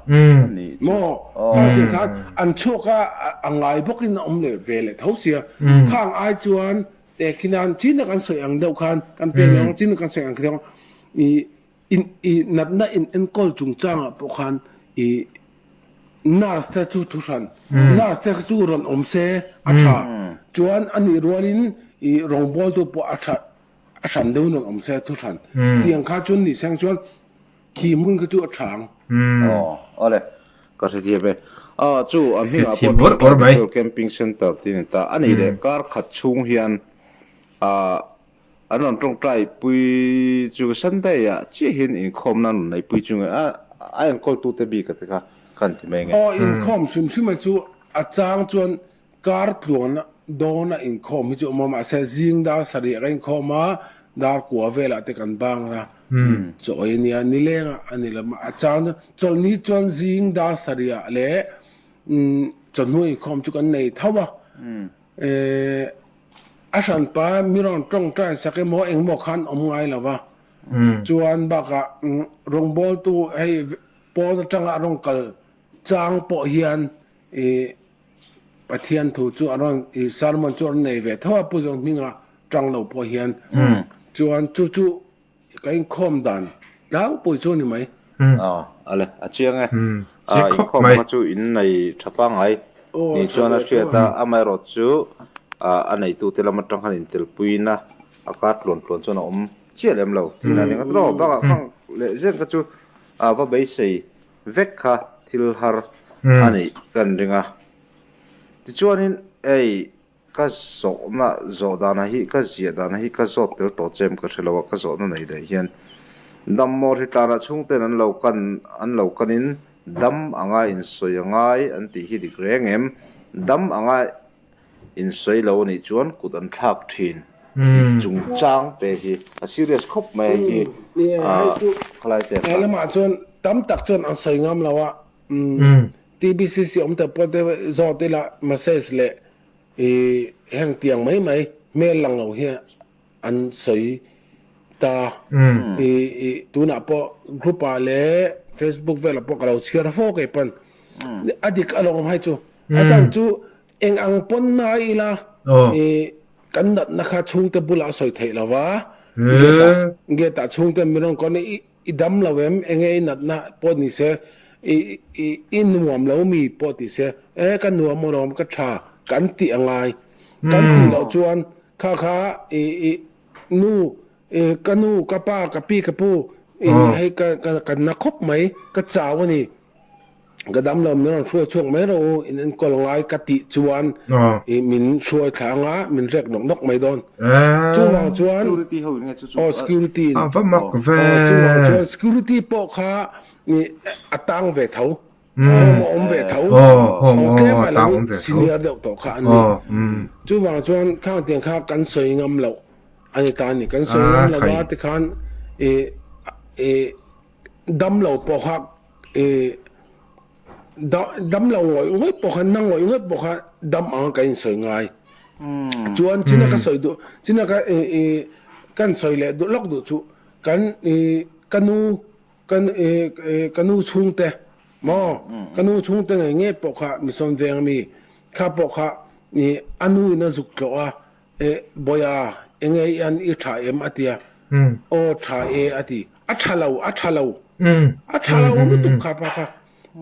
maw khang tih khan an chhuak a a ngai bawkin a awm leh ve leh tho sia khang ai chuan tehkhinan chin a kan sawi ang deuh khan kan pek lo ang chin a kan sawi ang deuh i in i natna in enkawl chungchangah pawh khan i nurse te chu thu hran nurse te chu rawn awm se a tha chuan anih rualin i rawngbawltu pawh a tha A hran deuh in rawn awm se thu hran. Tiang kha chuan ni seng chuan khi hmun kha chu a tha ang. Aw awle ka hrethiam e. Aw chu a hmingah pawh Tawngtai Bethel Camping Centre tih a ni ta. A nih leh kar khat chhung hian ah an rawn tawngtai pui chu Sunday ah chiahin inkhawmna an rawn neihpui chu nge a a enkawltute bik a te kha kan ti mai nge. Aw inkhawm hrim hrim a chu a chang chuan Kar tluan dawna inkhawm hi chu awm a, mahse zing dar sarih ka inkhawm a, dar kua velah te kan bang a, chaw ei a nia, nileng a ni lo a chang chuan chawlhni chuan zing dar sarihah leh chawhnu inkhawm chu kan nei tho a, a hranpa mi rawn tawngtai sak emaw engmaw khan awm ngai lo va, chuan bakah rawngbawltu hei pawn atanga a rawn kal chang pawh hian ih Pathian thu chu a rawn i sermon chu a rawn nei ve tho a Pu Zohminga tang lo pawh hian chuan chu chu ka inkhawm dan tlangpui chu a ni mai. Aw ale a chiang e. A inkhawm kha chu in nei tha pangngai ni chuan a hriat a, amaherawh chu a neitute lam atang khan intelpuina a kar tluan tluan chuan a awm chiah lem lo tihna a ni ngawt rawh. Bakah khang leh zen kha chu a va beisei vek kha thil har a nih kan ring a. Tichuanin, Ei, ka zawhna zawh dana hi, ka ziah dana hi ka zawt tel tawh che em ka hre lo a, ka zawhna nei leh hian Dammawr hi tlanah chhungten an lo kan, an lo kanin dam anga insawi a ngai an tih hi dik reng em? Dam anga In sawi lo anih chuan kut an thlak thin tih chungchang te hi a serious khawp mai a hi khalai te kha. Helamah chuan tam tak chuan an sawi ngam lo a, TBCC awm te pawh te zawt ila message leh heng tiang mai mai hmel lang lo hi an sawi ta. Tunah pawh group ah leh Facebook velah pawh ka lo chhiar fo kei pawn a dik alawm hai chu a chhan chu Eng ang pawn nai ila i kan natna kha chhungte bulah a sawi theih lo va, gate ah gate ah chhungte min rawn kawn a i i dam lo em enge i natna pawh ni se i i i nuam lo mi pawh ti se e ka nuam alawm ka tha kan tih a ngai kan tih loh chuan kha kha i i nu i ka nu ka pa ka pi ka pu i hei ka ka ka na khawp mai ka chau a ni. Ka dam lo min rawn hruai chhuak mai rawh u, in enkawl ngai ka tih chuan i min hruai thla anga min rek nawk nawk mai dawn. Chuvang chuan aw security in aw chuvang chuan security pawh kha i a tang ve tho home a awm ve tho aw tlem a lo senior deuh tawh kha an ni. Chuvang chuan khang tiang kha kan sawi ngam loh a ni ta a ni. Kan sawi ngam lo a tikhan i i dam lo pawh kha I dam lo ngawih ngawih pawh kha na ngawih ngawih pawh kha dam ang ka insawi ngai. Chuan china ka sawi duh china ka i kan sawi leh duh lawk duh chu kan i ka nu kan i ka nu chhungte maw ka nu chhungte ngei ngei pawh kha Mission veng ami kha pawh kha i a nu in a zuk tlawh a E, Bawiha, enge i an i tha em? a ti a. Aw, tha e, a ti. A tha lo, a tha lo. A tha lo lutuk kha pa kha.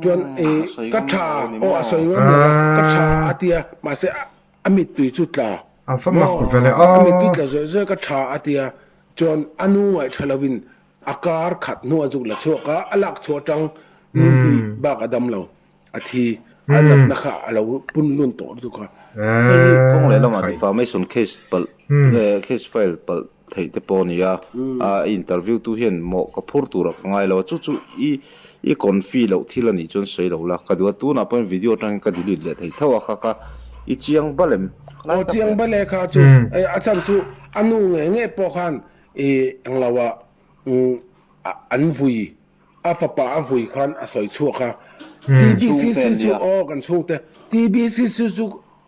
Chuan, e, ka tha, aw a sawi ngam lo a, ka tha a ti a, mahse a mittui chu tla. A va mak vele a. A mittui tla zawih zawih ka tha a ti a. Chuan a nu ngaih tha lovin. A kar khat hnu a zuk la chhuak a, a lak chhuah atang ni hnih bak a dam lo, a thi. A natna kha a lo pun lun tawh lutuk a. Hei hi kawng leh lamah defamation case palh case file palh theih te pawh a ni a, a interview tu hian mawh ka phur turah ka ngai lo a, chu chu i i confi loh thil a nih chuan sawi lo la, ka duh a, tunah pawhin video atangin ka delete leh thei tho a kha kha i chiang bal em? Aw chiang bal e kha chu, a chhan chu a nu ngei ngei pawh khan I englo ah an vui, a fapa a vui khan a sawi chhuak a. TBCC chu aw kan chhungte, TBCC chu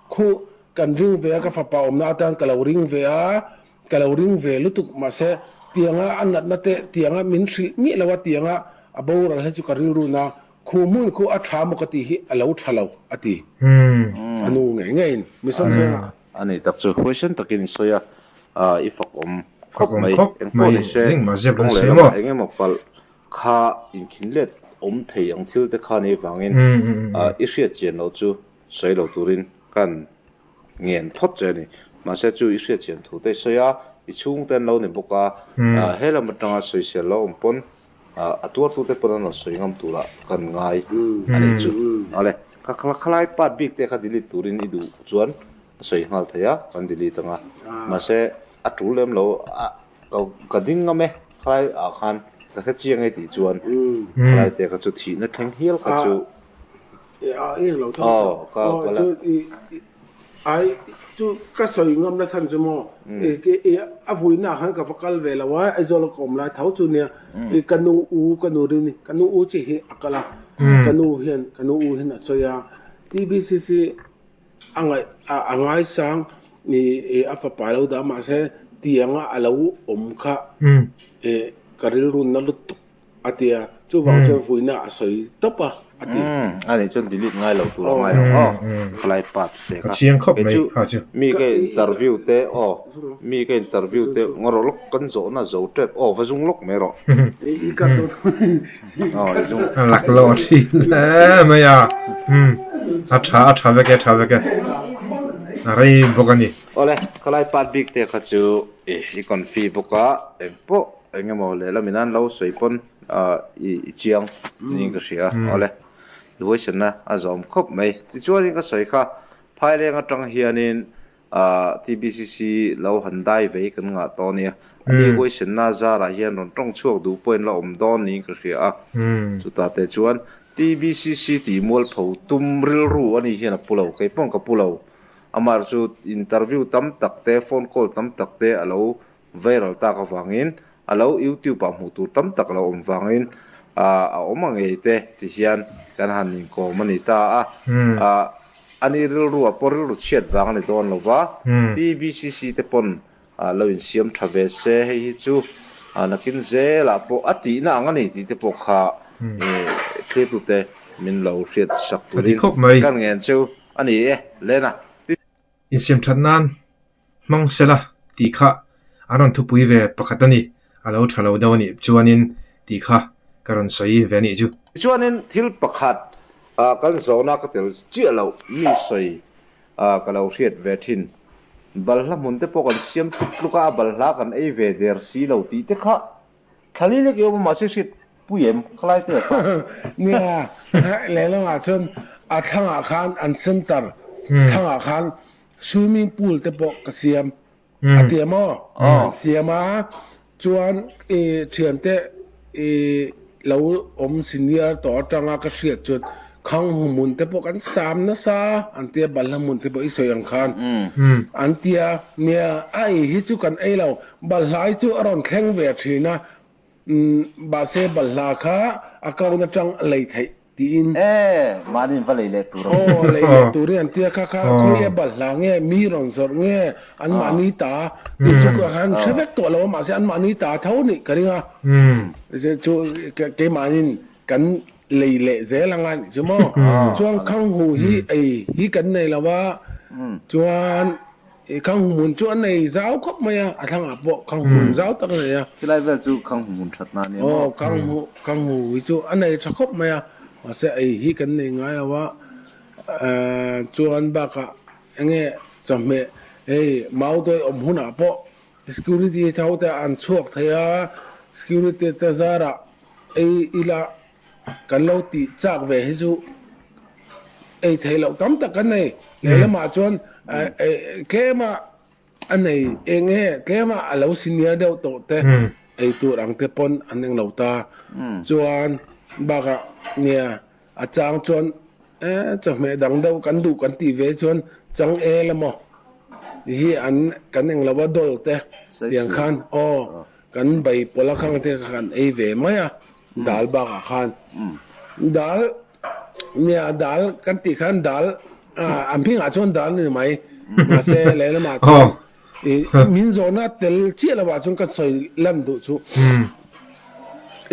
khu kan ring ve a, ka fapa awmna atan ka lo ring ve a, ka lo ring ve lutuk mahse tianga a natna te tianga min hrilh miah lo a, tianga a boral hi chu ka rilru na, khu hmun khu a tha maw ka tih hi a lo tha lo a ti. A nu ngei ngeiin Mission Vengah. A ni tak chu huaisen takin i sawi a, i fak awm khawp mai. Eng pawh ni se, kawng leh lamah eng emaw palh kha inkhin let awm thei ang thil te kha ni vangin i hriat chian loh chu sawi lo turin kan ngen phawt che a ni. Mahse chu i hriat chian thu te i sawi a, i chhungte an lo ni bawk a, he lam atanga sawisel lo awm pawn A tuartute pawn an rawn sawi ngam turah kan ngai a nih chu. Awle, ka khalai part bik te kha delete turin i duh chuan a sawi nghal thei a, kan delete ang a. Mahse, a tul lem lo, ka ding ngam e, khalai ah khan ka hre chiang e tih chuan khalai te kha chu thihna thleng hial kha chu. Aw, ka la. Ai, chu ka sawi ngam na chhan chu maw, a vuina ah khan ka va kal ve lo a, Aizawl a ka awm lai tho chu nia, i ka nu u, ka nu rin, ka nu u chi hi a kal a, ka nu hian, ka nu u hian a sawi a, TBCC a ngaih, a ngaisang i a fapa lo dah mahse tianga a lo awm kha ka rilru na lutuk. A ti a, chuvang chuan vuina a sawi tawp a, a ti. Umm, a nih chuan delete ngai lo tur a ngai ang aw, khalai part te kha. Ka chiang khawp mai kha chu. Mi ka interview te aw, mi ka interview te ngaw rawh lawk kan zawhna zo tep aw va zung lawk mai rawh. Aw i zung. A lak lo thin hle mai a, umm a tha a tha vek e a tha vek e, a rei bawk a ni. Awle, khalai part bik te kha chu i confi bawk a, engpawh. Eng emaw lehlam in an lo sawi pawn i chiang niin ka hria. Awle, i huaisenna a zawm khawp mai. Tichuanin ka sawi kha, Phaileng atang hianin TBCC lo han dai vei kan ngah tawh a nia. Ani huaisenna zarah hian rawn tawng chhuak duh pawhin la awm dawn niin ka hria a. Chutah te chuan TBCC tih mualpho tum rilru ani hian a pu lo, kei pawn ka pu lo. Amah chu interview tam tak te, phone call tam tak te a lo Viral tak avangin a lo YouTube ah hmuh tur tam tak a lo awm vangin a awm a ngei te ti hian kan han inkawm a ni ta a. Ani rilru ah pawh rilru chhiat vang a ni dawn lo va, TBCC te pawn lo insiam tha ve se hei hi chu nakin zelah pawh a tihna ang a ni tih te pawh kha thlir tute min lo hriat sak turin kan ngen cheu a ni e Lena. Insiam that nan Hmang sela tih kha an rawn thupui ve pakhat a ni, a lo tha lo deuh a nih chuanin tih kha ka rawn sawi ve a nih chu. Tichuanin thil pakhat kan zawhna ka tel chiah loh mi sawi ka lo hriat ve thin. Balhla hmun te pawh kan siam tluk tluk a, a balhla kan ei ve der si lo tih te kha Thlali lek i awm a mahse hriat pui em khalai te kha. Nia, lehlamah chuan a thlangah khan an center thlangah khan swimming pool te pawh ka siam a ti a maw? An siam a, chuan i thiante i lo awm senior tawh atanga ka hriat chuan Khang hmun te pawh kan sam nasa an tia, balhla hmun te pawh i sawi ang khan an tia, nia a ei hi chu kan ei lo, balhla hi chu a rawn thleng ve thin a, mahse balhla kha a kawn atang a lei theih tiin. E, mahni va lei leh tur a. Aw, lei leh turin an tia kha kha khawnge balhla nge mi rawn zawrh nge an mahni ta tih chu ka han hre vek tawh lo a, mahse an mahni ta tho nih ka ring a, chu keimahnin kan lei leh zel anga nih chu maw. Chuan Khanghu hi ei hi kan nei lo a, chuan Khanghu hmun chu a nei zau khawp mai a, a thlangah pawh Khanghu hmun zau tak a nei a. Khilai vel chu Khanghu hmun that na a ni maw? Aw, Khanghu, Khanghu hi chu a nei tha khawp mai a, mahse ei hi kan nei ngai lo a, chuan bakah enge chawhmeh hei Maudawi awm hunah pawh Security tho te an chhuak thei a, Security te zarah ei ila kan lo tih chak ve hi chu ei theih loh tam tak kan nei. Lehlamah chuan tlema a nei eng nge tlema a lo senior deuh tawh te ei tur ang te pawn an eng lo ta. Chuan bakah nia a chang chuan chawhmeh dang deuh kan duh kan tih ve chuan chang el emaw hi an kan eng lo a dawl te tiang khan aw kan bai pawlh a khang te kha kan ei ve mai a dal bakah khan dal nia dal kan tih khan dal a hmingah chuan dal a ni mai mahse lehlamah chuan min zawhna tel chiah lovah chuan ka sawi lan duh chu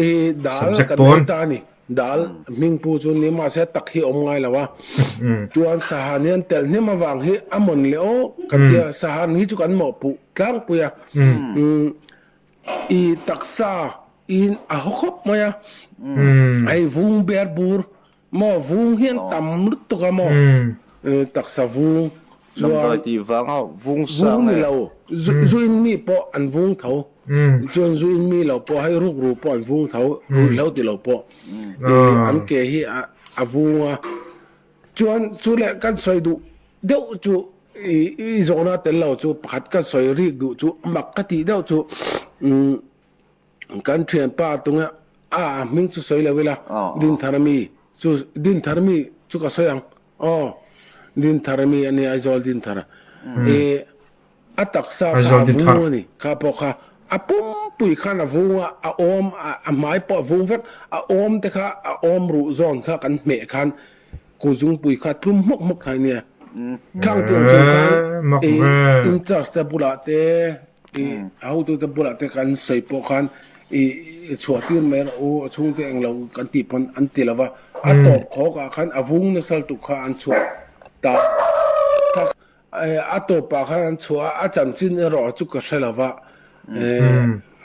i dal kan ei ta a ni. Dal hming pu chu ni mahse tak hi awm ngai lo a. Chuan Sahan hian telh hnem avang hi a mawn leh aw kan tia Sahan hi chu kan mawhpuh tlangpui a. I taksa in a haw khawp mai a. Hei vung ber bur maw vung hi an tam lutuk a maw taksa vung chuan Damdawi tih vanga vung sang vung ni lo zu in mi pawh an vung tho. Chuan zu in mi lo pawh hei rukru pawh an vung tho, ruihhlo ti lo pawh an ke hi a vung a. Chuan chu leh kan sawi duh deuh chu i zawhna tel lo chu pakhat ka sawi rik duh chu mak ka tih deuh chu kan thianpa tunge a hming chu sawi lo ila Dinthar mi chu Dinthar mi chu ka sawi ang aw Dinthar mi a nia Aizawl Dinthar i A taksa kha a vung a ni. Kha pawh kha a pumpui khan a vung a, a awm, a hmai pawh a vung vek. A awm te kha a awm ruh zawn kha kan hmeh khan kuzungpui kha tlum hmawk hmawk thai nia. Khang tiang chung khan i in charge te bulah te, i a hotu te bulah te kan sawi pawh khan i chhuah tir mai rawh u, a chhungte englo kan tih pawn an ti lo va. A tawp khawk ah khan a vung nasal tuk kha an chhuah ta. A tawpah khan an chhuah a, a chanchin erawh chu ka hre lo va,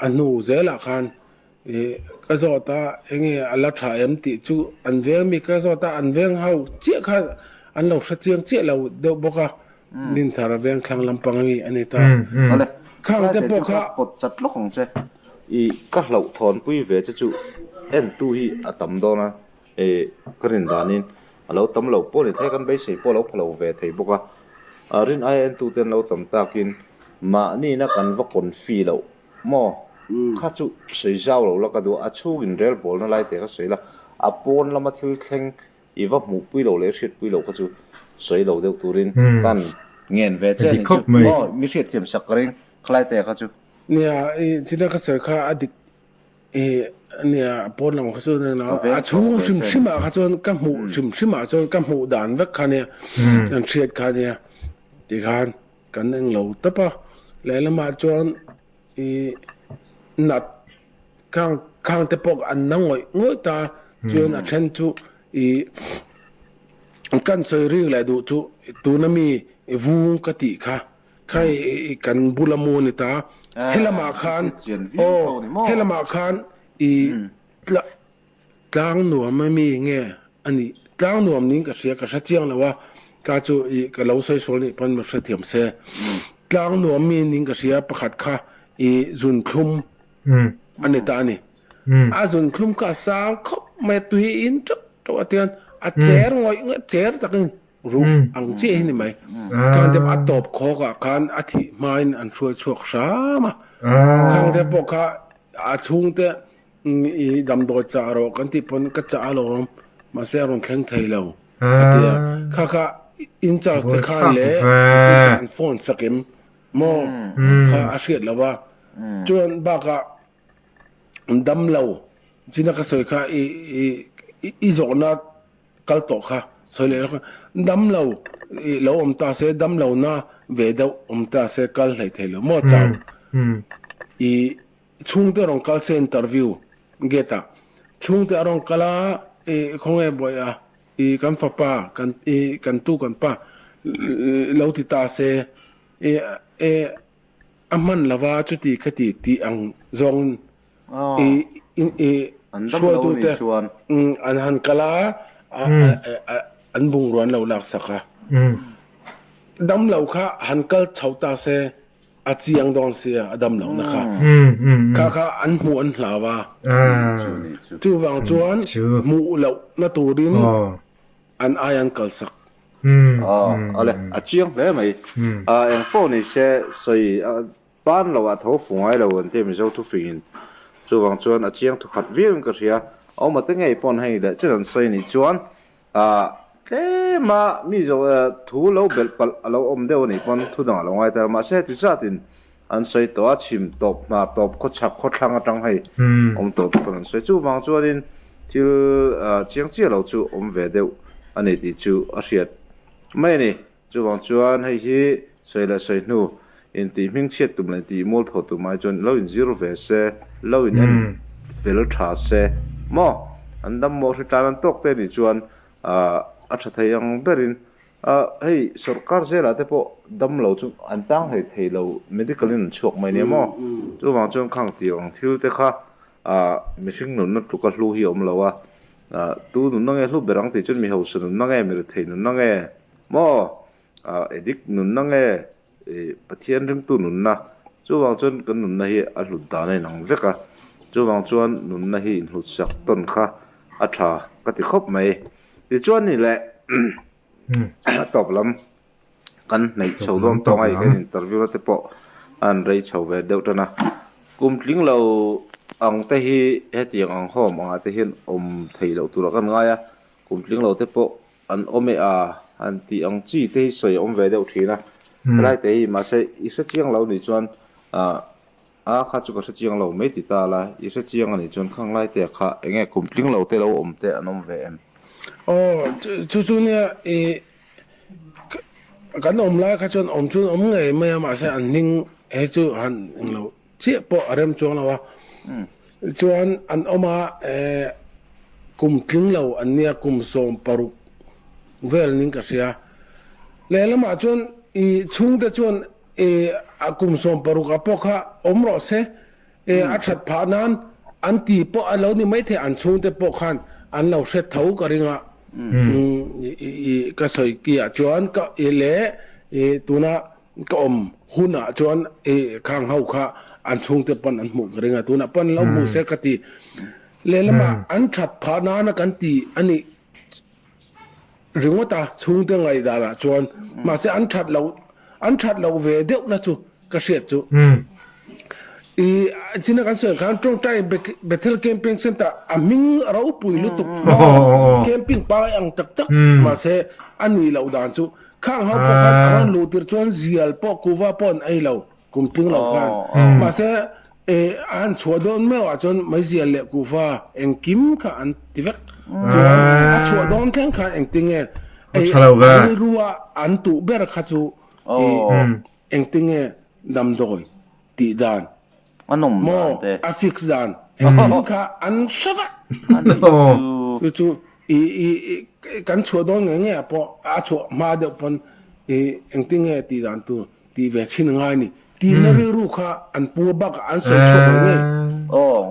a hnu zelah khan ka zawt a, enge a la tha em tih chu an veng mi ka zawt a, an veng ho chiah kha an lo hre chiang chiah lo deuh bawk a, Dinthar a veng thlang lampang ami a ni ta. Khang te pawh kha. Pawt chat lawk ang che. I ka hlauhthawnpui ve che chu entu hi a tam dawn a. E, ka rin danin a lo tam lo pawh ni thei, kan beisei pawh a lo pha lo ve thei bawk a. A rin aia entute an lo tam takin mahnina kan va confi loh maw? Kha chu sawi zau lo la ka duh a, a chhungin rel bawlna lai te kha sawi la, a pawn lama thil thleng i va hmuhpui lo leh hriatpui lo kha chu sawi lo deuh turin kan ngen ve che a nih chu maw? Mi hriatthiam sak ka ring khalai te kha chu. Nia, i china ka sawi kha a dik Ih nia pawn lam kha chuan a chhung hrim hrim ah kha chuan ka hmuh hrim hrim ah chuan ka hmuh dan vek kha nia kan hriat kha nia tikhan kan eng lo tawp a lehlamah chuan ih nat khang khang te pawh an na ngawih ngawih ta chuan a then chu ih kan sawi rik leh duh chu tuna mi vung ka tih kha. Kha i kan bula mu a ni ta. Helamah khan aw helamah khan i tlang nuam a mi nge a nih tlang nuam niin ka hria ka hre chiang lo a ka chu i ka lo sawi sual nih pawn mi hrethiam se tlang nuam mi niin ka hria pakhat kha i zunthlum a ni ta a ni a zunthlum kha a sang khawp mai a tui in teuh teuh a tian a cher ngawih ngawih cher takin Ruh ang chiah hi ni mai. Khang te a tawp khawk ah khan a thih hmain an hruai chhuak hram a. Khang te pawh kha a chhung te i damdawi chah rawh kan tih pawn ka chah alawm mahse a rawn thleng thei lo a ti a. Kha kha in charge te khan leh an phone sak em maw kha a hriat lo a. Chuan bakah damlo china ka sawi kha i i zawhna Kal tawh kha sawi leh lawk a, dam lo i lo awm ta se, dam lo na ve deuh awm ta se kal hlei thei lo maw chau i chhungte a rawn kal se interview gate ah chhungte a rawn kal a i khawnge buaih a i kan fapa kan i kan tu kan pa lo ti ta se i e a hman lova chuti khati tih ang zawngin I hruaitute an han kal a, an bungrua an lo laksak a. Damlo kha han kal chho ta se. a chiang dawn sia a dam lohna kha. Kha kha an hmuh an hlau a. Chuvang chuan hmuh lohna turin an ai an kalsak. Awle, a chiang hle mai. Eng pawh ni se sawi pan lo ah tho fu ngai lo an ti Mizo thufingin. Chuvang chuan a chiang thukhat viau in ka hria. Awma te ngei pawn hei leh chen an sawi anih chuan tlema mi zawh thu lo belh palh a lo awm deuh anih pawn thu dang a lo ngai ta lo. Mahse heti zatin an sawi tawh a, chhim tawp hna tawp khawchhak khawthlang atang hei awm tawh te pawn an sawi. Chuvang chuanin thil chiang chiah lo chu awm ve deuh a ni tih chu a hriat mai a ni. Chuvang chuan hei hi sawi leh sawi hnu intih hmingchhiat tum leh intih mualpho tum ai chuan lo inzir ve se, lo in en fel tha se maw? An dam mawh hri tlan an tawk te nih chuan a tha thei ang berin hei sawrkar zelah te pawh dam lo chu an tang hlei thei lo medical in an chhuak mai nia maw? Chuvang chuan khang tih ang thil te kha mihring nunna tluka hlu hi a awm lo a, tu nunna nge hlu ber ang tih chuan mi hausa nunna nge mi rethei nunna nge? Maw? Addict nunna nge Pathian ringtu nunna? Chuvang chuan kan nunna hi a hlut dan a inang vek a, chuvang chuan nunna hi inhlut sak tawn kha a tha ka ti khawp mai. Tichuan ni leh tawp lam kan hnaih chho dawn tawh a, kan interview na te pawh a han rei chho ve deuh tan a. Kum tling lo ang te hi hetiang ang home angah te hian awm theih loh turah kan ngai a, kum tling lo te pawh An awm e a, han tih ang chi te hi sawi a awm ve deuh thin a. Helai te hi mahse i hre chiang lo nih chuan a kha chu ka hre chiang lo mai ti ta la, i hre chiang a nih chuan khang lai te kha eng nge kum tling lo te lo awm te an awm ve em? Aw, chu chu nia i kan awm lai kha chuan awm chu an awm ngei mai a mahse an hming he chu han englo chiah pawh a rem chuang lo a, chuan an awm a kum tling lo an nia kum 16 vel ning ka hria. Lehlamah chuan i chhungte chuan i a kum 16 ah pawh kha awm rawh se a that phah nan an ti pawh a lo ni maithei an chhungte pawh khan an lo hre tho ka ring a i ka sawi ki ah chuan ka i leh i tuna Ka awm hunah chuan i khang ho kha an chhungte pawn an hmuh ka ring a, tunah pawn an lo hmuh se ka ti. Lehlamah an that phah nana kan ti a nih ringawt a, chhungte ngaihdanah chuan. Mahse an that loh an that loh ve deuhna chu ka hriat chu. I china kan sawi khan tawngtai Bethel Camping Centre a hming ropui lutuk camping pangai ang tak tak mahse a nih loh dan chu khang ho pawh khan a rawn luh tir chuan zial pawh kuva pawh an ei lo kum tling lo khan mahse a han chhuah dawn meuh ah chuan meizial leh kuva engkim kha an ti vek chuan a chhuah dawn thleng khan engtinge rilrua an tuh ber kha chu Engtinge damdawi tih dan A nawm dan maw te. a fix dan engkim kha an hre vek. A nih chu. Chu chu i i i kan chhuah dawn ngei ngei ah pawh a chhuah hma deuh pawn i engtinge tih dan tur tih ve chhin ngai ni. Tihna rilru kha an pu bakah an sawi chhuak lo ngei.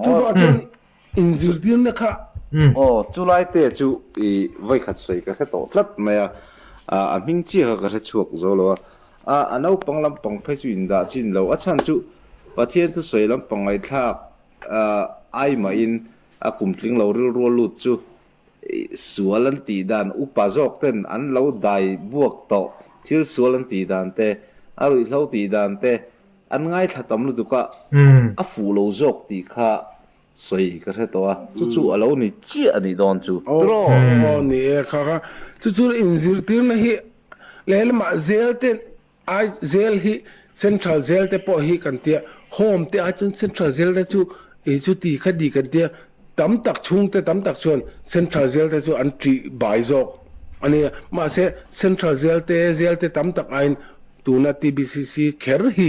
Chuvang chuan inzirtirna kha. Aw chulai te chu i vawikhat sawi ka hre tawh tlat mai a, a hming chiah kha ka hre chhuak zo lo a. A, a naupang lampang phei chu indah chin lo. A chhan chu Pathian thusawi lampang ngaihthlak ai mahin a kum tling lo rilru a lut chu sual an tih dan upa zawk ten an lo dai buak tawh thil sual an tih dan te, a ruihhlo tih dan te an ngaithla tam lutuk a, a fuh lo zawk tih kha Sawi ka hre tawh a, chu chu a lo ni chiah a nih dawn chu. Tiraw? Aw ni e kha kha. Chu chu inzirtirna hi lehlamah zel te ai zel hi central zel te pawh hi kan tia, home te ai chuan central zel te chu ih chu ti kha di kan tia, tam tak chhungte tam tak chuan central zel te chu an ṭih bai zawk a nia. Mahse central zel te zel te tam tak aiin tuna TBCC kher hi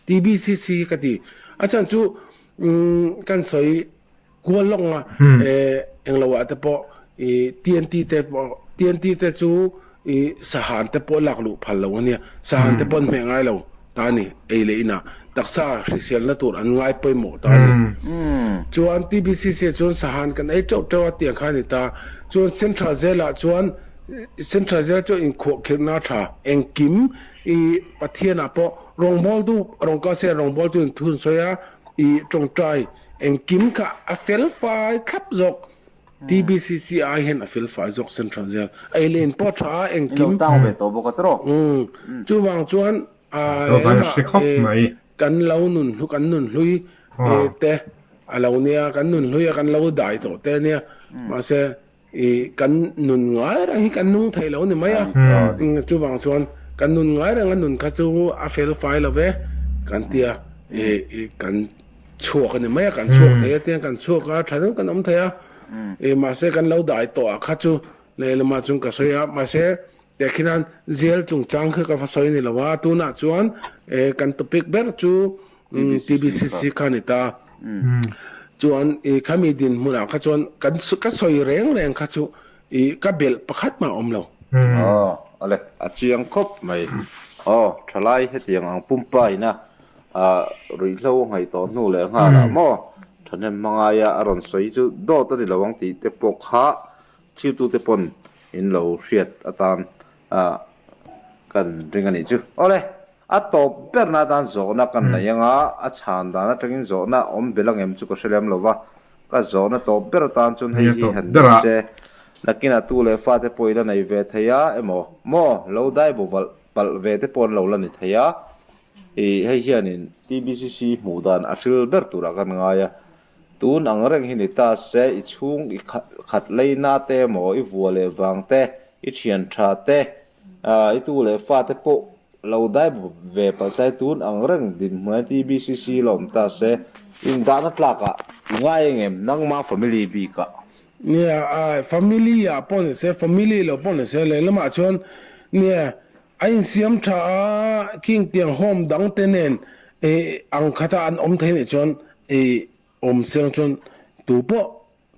TBCC hi ka ti. A chhan chu Kan sawi kual lawk nga englo ah te pawh i TNT te pawh TNT te chu i sahan te pawh lak luh phal lo ania sahan te pawh an hmeh ngai lo ta ani ei leh inah taksa hriselna tur an ngai pawimawh ta ani chuan TBCC ah chuan sahan kan ei teuh teuh a tiang kha ani ta chuan Central Jail ah chuan. Central Jail chu inkhuahkhirhna a tha. Engkim i Pathianah pawh rawngbawltu rawn kal se rawngbawltu in thu an sawi a, i tawngtai engkim kha a fel fai thlap zawk. TBCC ai hian a fel fai zawk Central Jail. Ei leh in pawh a tha a, engkim. I lo tang ve tawh bawk a tiraw? Chuvang chuan lamah kan lo nun hlu kan nun hlui te a lo nia, kan nun hlui a kan lo dai tawh te a nia. Mahse I kan nun ngai reng hi kan nung thei lo ni mai a, chuvang chuan kan nun ngai reng a nun kha chu a fel fai lo ve kan ti a, i kan chhuak a ni mai a, kan chhuak thei a tiang kan chhuak a tha deuh kan awm thei a, i mahse kan lo dai tawh ah kha chu lehlamah chuan ka sawi a, mahse tehkhin hian jail chungchang kha ka va sawi ni lo a, tunah chuan kan topic ber chu TBCC kha ni ta. Chuan i khami dinhmunah kha chuan kan ka sawi reng reng kha chu i ka belh pakhat mah awm lo. Aw, ale, a chiang khawp mai. Aw, thalai hetiang ang pumpa ina ah ruihhlo ngaih tawh hnu leh nghalah maw thahnem hmangaia a rawn sawi chu dawt a ni lo ang tih te pawh kha chhiartute pawn in lo hriat atan ah kan ring a nih chu. Awle, A tawp berna atan zawhna kan nei anga, a chhan dan atangin zawhna awm bel angem chu ka hre lem lo va, ka zawhna tawp ber atan chuan hei hi han ni se, nakinah tu leh fate pawh i la nei ve thei a emaw, maw, lo dai bo valh palh ve te pawh an lo la ni thei a, ih hei hianin TBCC hmuh dan a hril ber turah kan ngai a, tun ang reng hi ni ta se, i chhung i khat leina te emaw, i vua leh vang te, i thian tha te, i tu leh fate pawh lo dai ve palh tlai tun ang reng dinhmun a TBCC la awm ta se indahna tlakah i ngai engem nangma family bikah. Nia a family ah pawh ni se family lo pawh ni se lehlamah chuan nia a insiam tha a king tiang home dang te nen ang khata an awm thei nih chuan i awm siang chuan tu pawh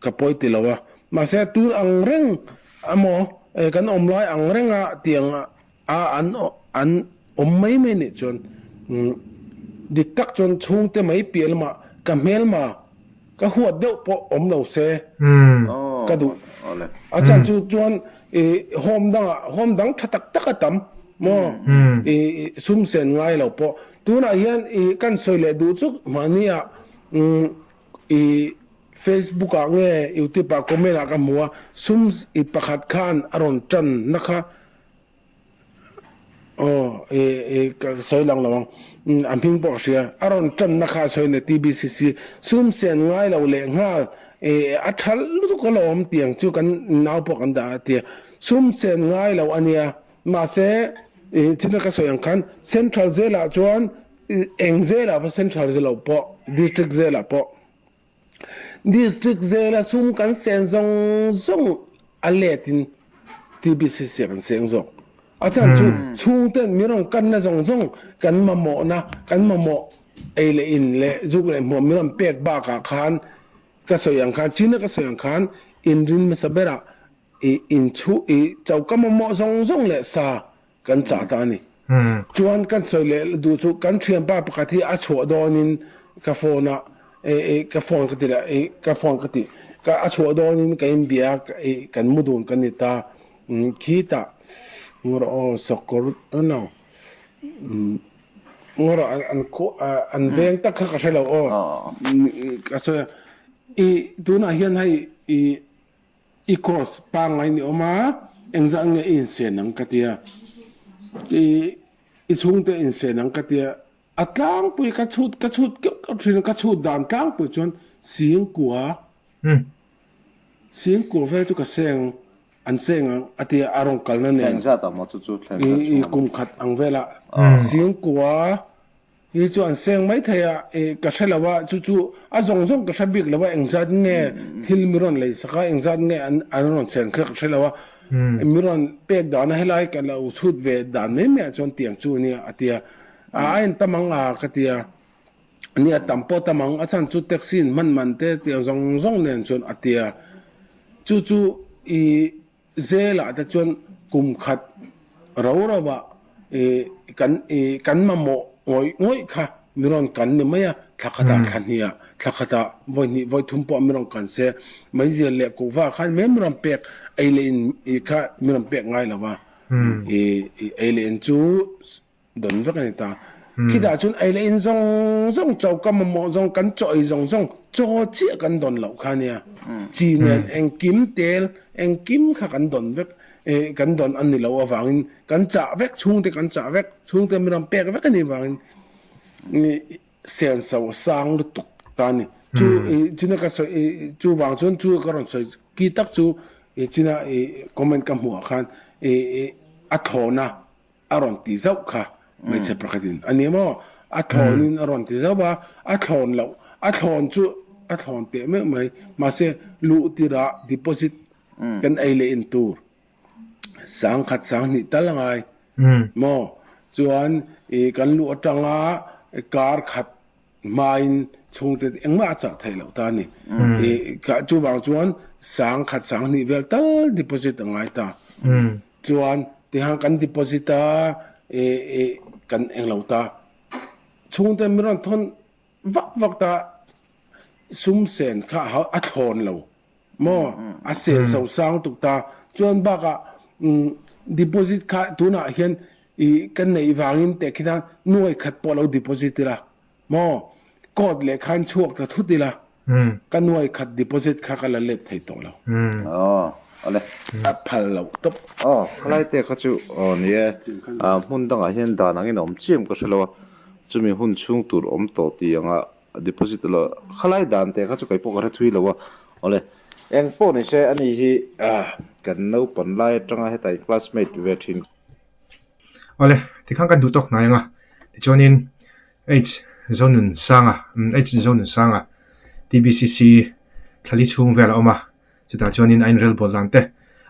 Ka pawi ti lo a, mahse tun ang reng emaw kan awm lai ang renga tiang a an an awm mai mai nih chuan dik tak chuan chhungte mai piah lamah ka hmelma ka huat deuh pawh awm lo se ka duh. A chan chu chuan i home dangah home dang tha tak tak a tam maw i sum sen ngai lo pawh tunah hian i kan sawi leh duh chu mahni ah I Facebook ah nge YouTube ah comment ah ka hmu a, sum i pakhat khan a rawn tan na kha aw i i ka sawi lang lo ang a hming pawh ka hria, a rawn tan na kha a sawi a ni TBCC sum sen ngai lo leh nghal i a tha lutuk alawm tiang chu kan nau pawh kan dah a tia, sum sen ngai lo a nia mahse i china ka sawi ang khan Central Jail ah chuan Eng zelah pawh Central zelo pawh District zelah pawh District zela sum kan sen zawng zawng a letin TBCC kan seng zawk. A chhan chu chhungten min rawn kanna zawng zawng kan mamawhna kan mamawh ei leh in leh zuk leh hmuam min rawn pek bakah khan ka sawi ang khan China ka sawi ang khan inrin hmasa berah i inchhu i choka mamawh zawng zawng leh sa Kan chah ta a ni. Chuan kan sawi leh duh chu kan thianpa pakhat hi a chhuah dawnin ka phone a ka phone ka ti leh ka phone ka ti ka a chhuah dawnin ka inbia a kan mu dun kan ni ta khitah ngawrh aw sawkawr no ngawrh an an veng tak kha ka hre lo aw ka sawi a i tunah hian hei i I course pangngai ni awm a, engzah nge i insen ang ka tia, i i chhungte insen ang ka tia, a tlangpui ka chhut ka chhut keuh keuh thin a, ka chhut dan tlangpui chuan singkua singkua vel chu ka seng an seng ang a tia a rawn kalna nen i kum khat ang vela singkua Hi chu an seng mai thei a, i ka hre lo a, chu chu a zawng zawng ka hre bik lo a, engzat nge thil mi rawn lei sak a, engzat nge an an rawn seng kha ka hre lo a, mi rawn pek dan a helai ka lo chhut ve dan mai mai ah chuan tiang chu a nia a ti a, a en tam ang a ka ti a, nia tam pawh tam ang, a chhan chu taxi in hman man te tiang zawng zawng nen chuan a ti a, chu chu i Zelah te chuan kum khat ro ro ah kan kan mamawh ngawih ngawih kha mi rawn kan ni mai a, thla khatah thla hniah. Thla khatah vawi hnih vawi thum pawh min rawn kan se, meizial leh kuhva khan mai min rawn pek ei leh in kha min rawn pek ngai lo va, ei leh in chu dawn vek a ni ta. Khitah chuan ei leh in zawng zawng choka mamawh zawng kan chaw ei zawng zawng chaw chiah kan dawn loh kha nia. Chi nen engkim tel engkim kha kan dawn vek kan dawn a ni loh avangin kan chah vek chhungte kan chah vek chhungte min rawn pek vek a nih vangin senso sang lutuk ta a ni. Chu china ka sawi chu vang chuan chu ka rawn sawi ki tak chu china comment ka hmuh ah khan a thlawna a rawn ti zauh kha hmeichhe pakhatin a ni maw? A thlawnin a rawn ti zauh a, a thlawn loh a thlawn chu a thlawn teh meuh mai mahse luh tirah deposit kan ei leh in tur sangkhat sanghnih tal a ngai maw? Chuan kan luh atanga kar khat hmain chhungte engmah a chah theih loh ta a ni. Chuvang chuan sangkhat sanghnih vel tal deposit a ngai ta. Chuan tihan kan deposit a kan englo ta. Chhungte min rawn thawn vak vak ta sum sen kha a thlawn lo maw a sen so sang tuk ta. Chuan bakah deposit kha tunah hian kan neih vangin teh khian nuai khat pawh lo deposit ila maw court leh khan chhuak ta thut ila ka nuai khat deposit kha ka la let thei tawh lo. Aw awle. A phal loh tawp. Aw khalai te kha chu aw ni e hmun dangah hian dan angin a awm chiam ka hre lo a chumi hun chhung tur awm tawh tih anga deposit lo khalai dan te kha chu kei pawh ka hre thui lo a awle eng pawh ni se ani hi kan naupan lai atanga heta in classmate ve thin. Awle tikhan kan duh tawk hnai anga tichuanin H Zonunsanga H Zonunsanga TBCC thlali chhung vel a awm a chutah chuanin a inrel bawl dan te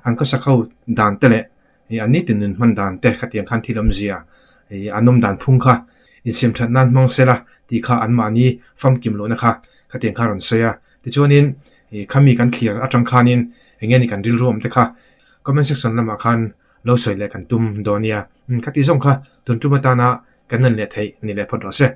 an khawsak ho dan te leh ih an nitin nun hman dan te khatiang khan thil awmzia ih an awm dan phung kha insiam that nan hmang sela tih kha anmahni famkim lohna kha khatiang kha a rawn sawi a tichuanin ih khami kan thlir atang khanin eng nge ni kan rilru awm te kha comment section lamah khan lo sawi leh kan tum dawn nia. Khati zawng kha tun tum atana kan nan leh theih ni leh phawt rawh se.